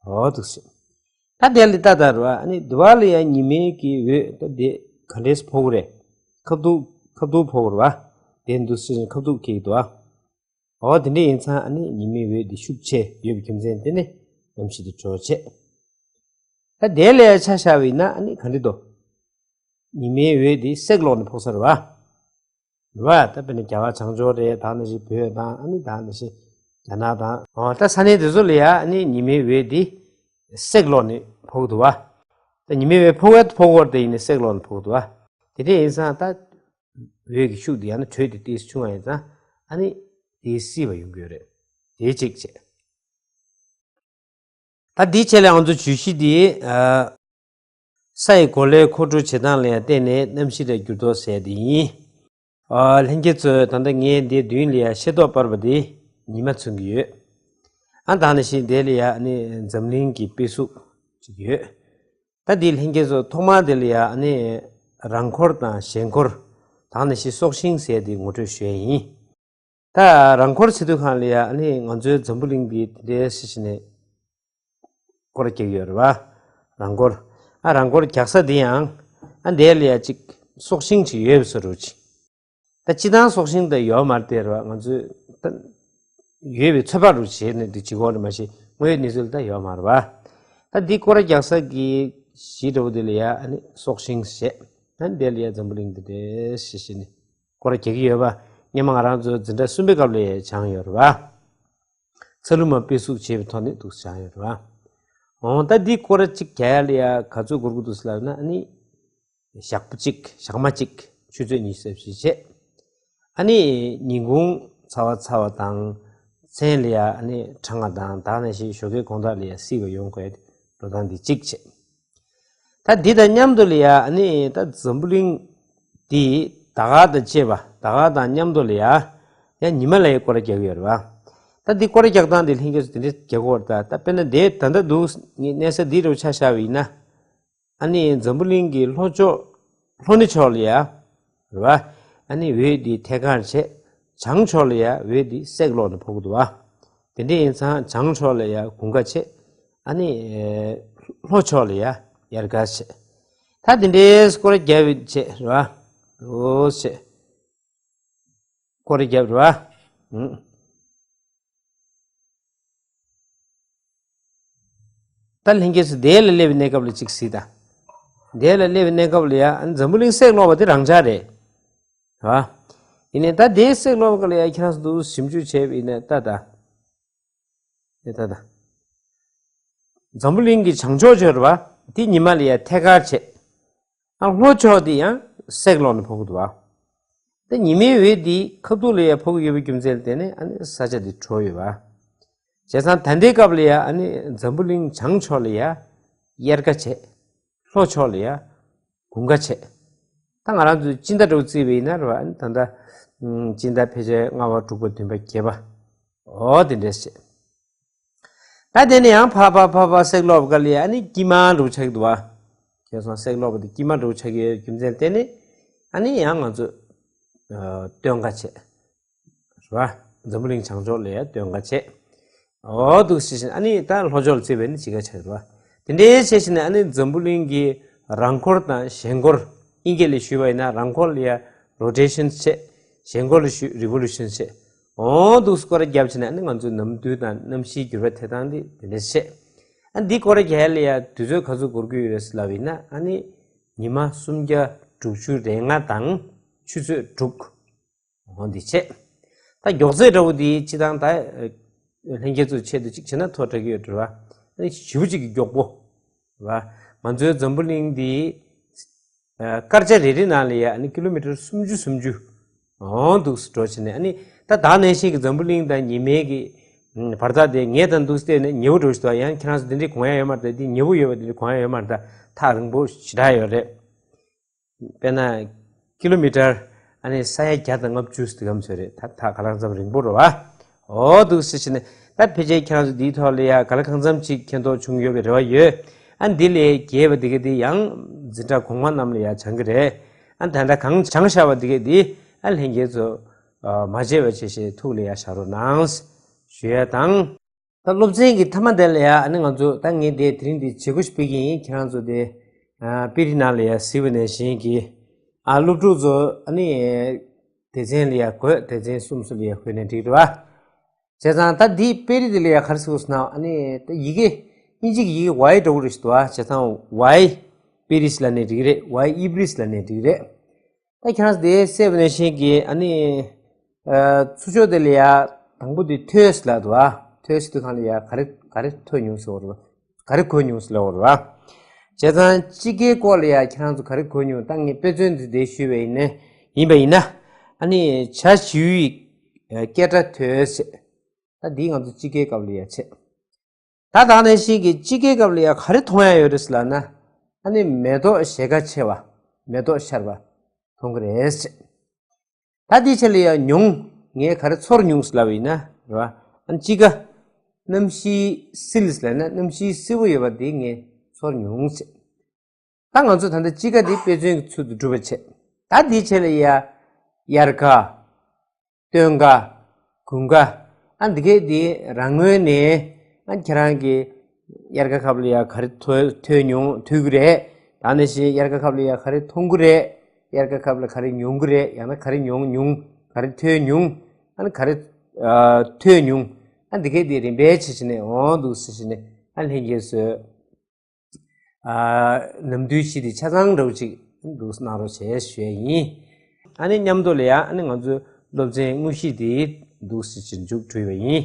འོ་འདུག་སེ། ད་དེ་ལ་ལྟ་ལྟ་རེད་བ། ཨ་ནི་དུ་བ་ལ་ཡང་ཉི་མའི་གི་འོད་ད་དེ་ག་འདྲས་ཕོག་གི་རེད། ཁ་ཐུག་ཁ་ཐུག་ཕོག་གི་རེད་བ། དེ་འདུག་སེ་ཁ་ཐུག་ཁེག་འདུག་བ། འོ་དེ་འདྲ་ཡིན་ཙང་ཨ་ནི་ཉི་མའི་འོད་འདི་ཤུགས་ཆེ་ཡོད་པའི་རྒྱུ་མཚན་དེ་ནི་གནམ་གཤིས་དེ་དྲོ་ཆེ། ད་དེ་ལས་ཆ་བཞག་པ་ཡིན་ན་ཨ་ནི་ག་འདྲ་འདུག་ཉི་མའི་འོད་འདི་སྲེག་ལོག་ནས་ཕོག་ས་རེད་བ། རེད་བ། ད་དཔེར་ན་རྒྱ་གར་བྱང་ཕྱོགས་རེད། ད་ནང་བཞིན་བོད་དང་ཨ་ནི་ད་ནང་བཞིན་རྒྱ་ནག་དང་། འོ་ད་ས་གནས་དེ་ཚོ་ལ་ཡ་ཨ་ནི་ཉི་མའི་འོད་འདི་སྲེག་ལོག་ནས་ཕོག་འདུག་བ། ད་ཉི་མའི་འོད་ཕོག་བས་ཕོག་བར་དེ་ཡིན་ནས་སྲེག་ལོག་ནས་ཕོག་འདུག་བ། དེ་འདྲ་ཡིན་ཙང་ད། འོད་ཀྱི་ཤུགས་དེ་ཡང་ན་དྲོད་དེ་ཏོག་ཙམ་ཆུང་བ་ཡིན་ཙང་ཨ་ནི་དེ་བསིལ་བ་ཡོང་གི་ཡོད་རེད། དེ་གཅིག་བྱས། ད་དེའི་ཆེད་ལ་ང་ཚོ་བརྗོད་གཞི་དེ་ཨ། ས་ཡི་གོ་ལའི་མཁོ་སྤྲོད་བྱེད་སྟངས་ལ་ཡང་བརྟེན་ནས་གནམ་གཤིས་ལ་འགྱུར་ལྡོག་ཟེར་དེ་ཡིན། ཨ། ལྷན་རྒྱས་ཚོས་ད་ལྟ་ངས་འདིའི་མདུན་ལ་ཡང་ཤེས་རྟོགས་སྤར་བ་དེ་ཉི་མ་མཚོན་གྱི་ཡོད། ཨ་ད་ནང་བཞིན་དེ་ལ་ཡང་ཨ་ནི་འཛམ་གླིང་གི་དཔེ་གཟུགས་ཅིག་ཡོད། ད་འདི་ལྷན་རྒྱས་ཚོ་ཐོག་མར་དེ་ལ་ཡ་ཨ་ནི་རང་འཁོར་དང་གཞན་འཁོར། ད་ནང་བཞིན་སྲོག་ཤིང་ཟེར་དེ་ངོ་སྤྲོད་ཞུ་ཡས་ཡིན། ད་རང་འཁོར་བྱེད་དུས་སྒང་ལ་ཡ་ཨ་ནི་ང་ཚོའི་འཛམ་བུ་གླིང་འདི་དེ་འདྲའི་ཞིག་ནས་སྐོར་རྒྱག་གི་ཡོད་རེད་བ། རང་འཁོར། ཨ་རང་འཁོར་རྒྱག་ས་འདི་ཡང་ཨ་འདི་ལ་ཡ་ཅིག་སྲོག་ཤིང་ཅིག་ཡོད་པའི་བཟོ་འདྲ་ཅིག་ད་སྤྱིར་བཏང་སྲོག་ཤིང་དེ་ཡོད་མ་རེད་དེ་རེད་བ། ང་ཚོས་ད་ཡོད་པའི་ཚོད་དཔག་རུ་བྱས་ནས་འདི་བྱེད་དགོས་རེད། མ་གཞི་དངོས་ཡོད་གནས་ཚུལ་ད་ཡོད་མ་རེད་བ། ད་འདི་སྐོར་ར་རྒྱག་ས་གི་གཞི་འདྲ་བོ་དེ་ལ་ཡ་ཨ་ནི་སྲོག་ཤིང་བྱས། ཨ་ནི་དེ་ལ་ཡ་འཛམ་བུ་གླིང་འདི་འདྲ་ཞིག་བྱས་ནས་སྐོར་ར་རྒྱག་གི་ཡོད་བ། སྔོན་མ་ང་རང་ཚོ་འཛིན་གྲྭ་གསུམ་པའི་སྐབས་ལ་ཡ་སྦྱངས་ཡོད་རེད་བ། ཚ་ལུ་མ་དཔེ་གཟུགས་བྱས་པའི་ཐོག་ནས་འདུག་སྦྱངས་ཡོད་རེད་བ། འོ་ད་འདི་སྐོར་ར་གཅིག་རྒྱག་ཡ་ལ་ཡ་ག་ཚོད་འགོར་གི་འདུག་ཟེར་ལབ་ན་ཨ་ནི། ཞག་པོ་གཅིག་ཞག་མ་གཅིག་ཆུ་ཚོད་ཉི་ཤུ་རྩ་བཞི་བྱས། ཨ་ནི་ཉིན་གུང་ཚ་བ་ཚ་བ་དང་མཚན་ལ་ཡ་ཨ་ནི་གྲང་བ་དང་ད་ནང་བཞིན་ཞོགས་ཀའི་དགོང་དག་ལ་ཡ་བསིལ་བ་ཡོང་དགོས་འགྲོ་སྟངས་འདི་གཅིག་བྱས། ད་འདི་དང་མཉམ་དུ་ལ་ཡ་ཨ་ནི་ད་འཛམ་བུ་གླིང་འདི་ཟླ་སྐར་དང་བཅས་པ་ཟླ་སྐར་དང་མཉམ་དུ་ལ་ཡ་ཡ་ཉི་མ་ལ་ཡ་སྐོར་ར་རྒྱག་གི་ཡོད་རེད་བ། ད་འདི་སྐོར་ར་རྒྱག་སྟངས་འདི་ལྷན་རྒྱས་ཚོ་འདི་འདྲ་རྒྱག་གི་ཡོད་རེད། ད་ད་དཔེར་ན་འདི་ད་ལྟ་འདུག་ངས་གནས་ས་འདི་རུ་ཆ་བཞག་པ་ཡིན་ན། ཨ་ནི་འཛམ་བུ་གླིང་གི་ལྷོ་ཕྱོགས་ལྷོ་ནུབ་ཕྱོགས་ལ་ཡ་རེད་བ། ཨ་ནི་འོད་འདི་ཐད་ཀར་བྱས། བྱང་ཕྱོགས་ལ་ཡ་འོད་འདི་སྲེག་ལོག་ནས་ཕོག་གི་འདུག་བ། དེ་འདྲ་ཡིན་ཙང་བྱང་ཕྱོགས་ལ་ཡ་དགུན་ཁ་བྱས། ཨ་ནི་ལྷོ་ཕྱོགས་ལ་ཡ་དབྱར་ཁ་བྱས། ད་དེ་འདྲའི་སྐོར་ར་རྒྱབ་བྱས་རེད་བ། འོ་བྱས། སྐོར་ར་རྒྱབ་རེད་བ། ཨང་། ད་ལྷན་རྒྱས་ཚོ་དེ་ལ་སླེབས་པའི་གནས་སྐབས་ལ་གཅིག་གཟིགས་དང་། དེ་ལ་སླེབས་པའི་གནས་སྐབས་ལ་ཡ་ཨ་ནི་འཛམ་བུ་གླིང་སྲེག་ལོག་པ་དེ་རང་འཇགས་རེད། བ། ཡིན་ནའི་ད་དེ་སྲེག་ལོག་པ་ལ་ཡ་ཁྱེད་རང་ཚོ་འདུག་ཞིབ་འཇུག་བྱས་པ་ཡིན་ན་ད་ད། དེ་ད་ད། འཛམ་བུ་གླིང་གི་བྱང་ཕྱོགས་ཕྱོགས་རེད་བ། དེ་ཉི་མ་ལ་ཡ་ཐད་ཀར་བྱས། ཨ་ལྷོ་ཕྱོགས་དེ་ཡང་སྲེག་ལོག་ནས་ཕོག་གི་འདུག་བ། ད་ཉི་མའི་འོད་འདི་ཁ་ཐུག་ལ་ཡ་ཕོག་གི་ཡོད་པའི་རྒྱུ་མཚན་ལ་བརྟེན་ནས་ཨ་ནི་ས་ཆ་འདི་དྲོ་ཡོད་བ། བྱས་ཙང་ད་ལྟའི་སྐབས་ལ་ཡ་ཨ་ནི་འཛམ་བུ་གླིང་བྱང་ཕྱོགས་ལ་ཡ་དབྱར་ཁ་བྱས། ལྷོ་ཕྱོགས་ལ་ཡ་དགུན་ཁ་བྱས། ད་ང་རང་ཚོས་སྤྱི་ཟླ་འདྲ་བོ་བརྩིས་པ་ཡིན་ན་རེད་བ། ཨ་ནི་ད་ལྟ་སྤྱི་ཟླ་ཕལ་ཆེར་ལྔ་པ་དྲུག་པ་བདུན་པ་བརྒྱད་པ། འོ་དེ་འདྲས་བྱས། ད་དེ་ནས་ཡང་ཕར་ཕར་ཕར་ཕར་སྲེག་ལོག་པ་ལ་ཡ་ཨ་ནི་དཀྱིལ་མ་འདྲ་བོ་ཆགས་ཀྱི་འདུག་བ། ཁྱེད་སོང་སྲེག་ལོག་པ་དེ་དཀྱིལ་མ་འདྲ་བོ་ཆགས་ཀྱི་ཡོད་རྒྱུ་མཚན་ལ་བརྟེན་ནས་ཨ་ནི་ཡང་ང་ཚོ་ཨ་སྟོན་ཁ་བྱས། རེད་བ། འཛམ་བུ་གླིང་བྱང་ཕྱོགས་ལ་ཡ་སྟོན་ཁ་བྱས། འོ་འདུག་སེ་བྱས་ནས་ཨ་ནི་ད་ལྷོ་ཕྱོགས་ལ་བརྩིས་པ་ཡིན་ན་དཔྱིད་ཀ་ཆགས་རེད་བ། དེ་འདྲའི་བྱས་བྱས་ནས་ཨ་ནི་འཛམ་བུ་གླིང་གི་རང་འཁོར་དང་གཞན་འཁོར་དབྱིན་སྐད་ལ་ཞུས་པ་ཡིན་ན་རང་འཁོར་ལ་ཡ་རོ་ཊེ་ཤན་བྱས། གཞན་འཁོར་ལ་ཞུ་རི་བོ་ལུ་ཤན་བྱས། འོ་འདུག་སེ་སྐོར་ར་བརྒྱབ་བྱས་ནས་ཨ་ནི་ང་ཚོའི་ནམ་དུས་དང་གནམ་གཤིས་འགྱུར་བ་ཐེབས་སྟངས་འདི་དེ་འདྲ་བྱས། ཨ་འདི་སྐོར་ར་རྒྱག་ཡ་ལ་ཡ་དུས་ཚོད་ག་ཚོད་འགོར་གྱི་ཡོད་རེད་ཟེར་ལབ་པ་ཡིན་ན་ཨ་ནི་ཉི་མ་སུམ་བརྒྱ་དྲུག་ཅུ་རེ་ལྔ་དང་ཆུ་ཚོད་དྲུག་འོ་འདི་བྱས། ད་མགྱོགས་ཚད་འདྲ་བོ་འདི་སྤྱིར་བཏང་ད་ལྷན་རྒྱས་ཚོའི་ཆེད་དུ་གཅིག་བྱས་ན་མཐོ་དྲགས་ཀྱི་ཡོད་འགྲོ་བ། ཨ་ནི་ཞེ་པོ་ཅིག་གི་མགྱོགས་པོ། རེད་བ། ང་ཚོའི་འཛམ་བུ་གླིང་འདི་སྐར་ཆ་རེ་རེ་ནང་ལ་ཡ་ཨ་ནི་ཀི་ལོ་མི་ཊར་སུམ་ཅུ་སུམ་ཅུ་འོ་འདུག་སེ་འགྲོ་བྱས་ནས་ཨ་ནི་ད་ད་ནང་བཞིན་གྱི་འཛམ་བུ་གླིང་དང་ཉི་མའི་གི་བར་ཐག་དེ་ངས་ད་འདུག་སེ་བལྟས་ནས་ཉེ་བོ་འགྲོ་ཞིག་འདུག་ཡང་ཁྱེད་རང་ཚོ་འདི་འདྲའི་གོ་ཡ་ཡོད་མ་རེད་ད། འདི་ཉེ་བོ་ཡོད་པ་འདི་འདྲའི་གོ་ཡ་ཡོད་མ་རེད་ད། ཐག་རིང་པོ་ཞེ་དྲག་ཡོད་རེད། དཔེར་ན། ཀི་ལོ་མི་ཊར་ཨ་ནི་ས་ཡ་བརྒྱ་དང་ལྔ་བཅུ་ཟེར་གམ་ཚོད་རེད། ད་ཐག་ག་ལ་ཙམ་རིང་པོ་རེད་བ། འོ་འདུག་སེ་བྱས་ནས་ད་ཕལ་ཆེར་ཁྱེད་རང་ཚོ་འདིའི་ཐོག་ལ་ཡ་ག་ལ་གང་འཚམ་ཅིག་མཁྱེན་རྟོགས་བྱུང་ཡོད་པའི་རེ་བ་ཡོད། ཨ་འདི་ལས་རྒྱས་པ་འདི་ག་འདི་ཡང་འཛིན་གྲྭ་གོང་མ་རྣམས་ལ་ཡ་སྦྱང་གི་རེད། ཨ་ད་ལྟ་གང་སྦྱངས་བཞག་པ་འདི་ག་འདི་ཨ་ལྷན་རྒྱས་ཚོ་མ་བརྗེད་པ་བྱས་ཤིང་ཐུགས་ལ་ཡ་བཞག་རོགས་གནང་ཞུ་ཡ་དང་། ད་སློབ་ཚན་གྱི་མཐའ་མ་དེ་ལ་ཡ་ཨ་ནི་ང་ཚོ་ད་ངས་དེ་དེ་རིང་འདི་བྱེད་སྒོ་ཞིག་སྤེལ་གྱི་ཡིན། ཁྱེད་རང་ཚོ་དེ་ཨ་དཔེ་རིས་ནང་ལ་ཡ་གཟིགས་པ་ནང་བཞིན་གྱི་ཨ་སློབ་ཕྲུག་ཚོ་ཨ་ནི་སྡེ་ཚན་ལ་ཡ་བགོས། སྡེ་ཚན་གསུམ་སུ་ལ་ཡ་བགོས་ནས་འགྲིག་རེད་བ། བྱས་ཙང་ད་འདི་དཔེ་རིས་འདི་ལ་ཡ་ག་རེ་ཟེར་དགོས་ཟེར་ན་ཨ་ནི་ད་ཡི་གེ་དབྱིན་ཇི་གི་ཡི་གེ་ཝའི་འདྲ་པོ་རེད་ཤག་འདུག་བ། བྱས་ཙང་ཝའི་དཔེ་རིས་ལབ་ནའི་འགྲིག་རེད། ཝའི་ཨི་བྷི་རིས་ལབ་ནའི་འགྲིག་རེད། ད་ཁྱེད་རང་ཚོ་དེ་གསལ་པོ་ནང་བཞིན་གྱི་ཨ་ནི་ཨ་ཚུར་ཕྱོགས་དེ་ལ་ཡ་དང་པོ་དེ་ཐོས་ལབ་འདུག་བ། ཐོས་དུས་སྒང་ལ་ཡ་ག་རེ་ག་རེ་ཐོས་མྱོང་ཟེར་བ་རེད་བ། ག་རེ་གོ་མྱོང་ཟེར་ལབ་པ་རེད་བ། བྱས་ཙང་དཔྱིད་ཀའི་སྐོར་ལ་ཡ་ཁྱེད་རང་ཚོ་ག་རེ་གོ་མྱོང་། ད་ངས་དཔེ་མཚོན་འདི་འདི་ཞུས་པ་ཡིན་ན་ཡིན་པ་ཡིན་ན་ཨ་ནི་བྱ་བྱིའུ་ཡི་སྐད་སྒྲ་ཐོས་ཟེར། ད་འདི་ང་ཚོ་དཔྱིད་ཀའི་སྐབས་ལ་ཡ་བྱས། ད་ད་ནང་བཞིན་གྱི་དཔྱིད་ཀའི་སྐབས་ལ་ཡ་ག་རེ་མཐོང་ཡ་ཡོད་རེད་ཟེར་ལབ་ན་ཨ་ནི་མེ་ཏོག་ཞལ་དཀར་ཕྱེ་བ། མེ་ཏོག་ཤར་བ་མཐོང་གི་རེད་ཟེར། ད་དེའི་ཆ་ལ་ཡ་མྱོང་། ངས་ག་རེ་ཚོར་མྱོང་ཟེར་ལབ་པ་ཡིན་ན་རེད་བ། ཨ་ནི་དཔྱིད་ཀ་གནམ་གཤིས་བསིལ་ཟེར་ལབ་ན་གནམ་གཤིས་བསིལ་པོ་ཡོད་པ་དེ་ངས་ཚོར་མྱོང་ཟེར། ད་ང་ཚོ་ད་ལྟ་དཔྱིད་ཀ་འདི་དཔེ་མཚོན་གྱི་ཚུལ་དུ་སྒྲུབ་པ་བྱེད། ད་འདིའི་ཆ་ལ་ཡ་དབྱར་ཁ། སྟོན་ཁ། དགུན་ཁ། ཨ་འདི་གས་འདི་རང་ངོས་ནས་ཨ་ཁྱེད་རང་གི་དབྱར་ཁ་སྐབས་ལ་ཡ་ག་རེ་ཐོས་ཐོས་མྱོང་ཐོས་ཀྱི་རེད། ད་ནང་བཞིན་དབྱར་ཁ་སྐབས་ལ་ཡ་ག་རེ་མཐོང་གི་རེད། དབྱར་ཁ་སྐབས་ལ་ག་རེ་མྱོང་གི་རེད། ཡང་ན་ག་རེ་མྱོང་མྱོང་། ག་རེ་ཐོས་མྱོང་། ཨ་ནི་ག་རེ་ཨ་ཐོས་མྱོང་། ཨ་འདི་གས་འདི་རིམ་པས་བྱས་བྱས་ནས་འོང་འདུག་ཟེར་བྱས་ནས་ཨ་ལྷན་རྒྱས་ཚོས། ཨ་ནམ་དུས་ཤིག་དེ་ཆ་ཚང་འདྲ་པོ་ཅིག་འདུག་གནང་རོགས་བྱས་ཞུ་ཡ་ཡིན། ཨ་ནི་མཉམ་དུ་ལ་ཡ་ཨ་ནི་ང་ཚོའི་སློབ་ཚན་དངོས་གཞི་དེ་འདུག་སེ་ཅིག་མཇུག་གྲུབ་པ་ཡིན།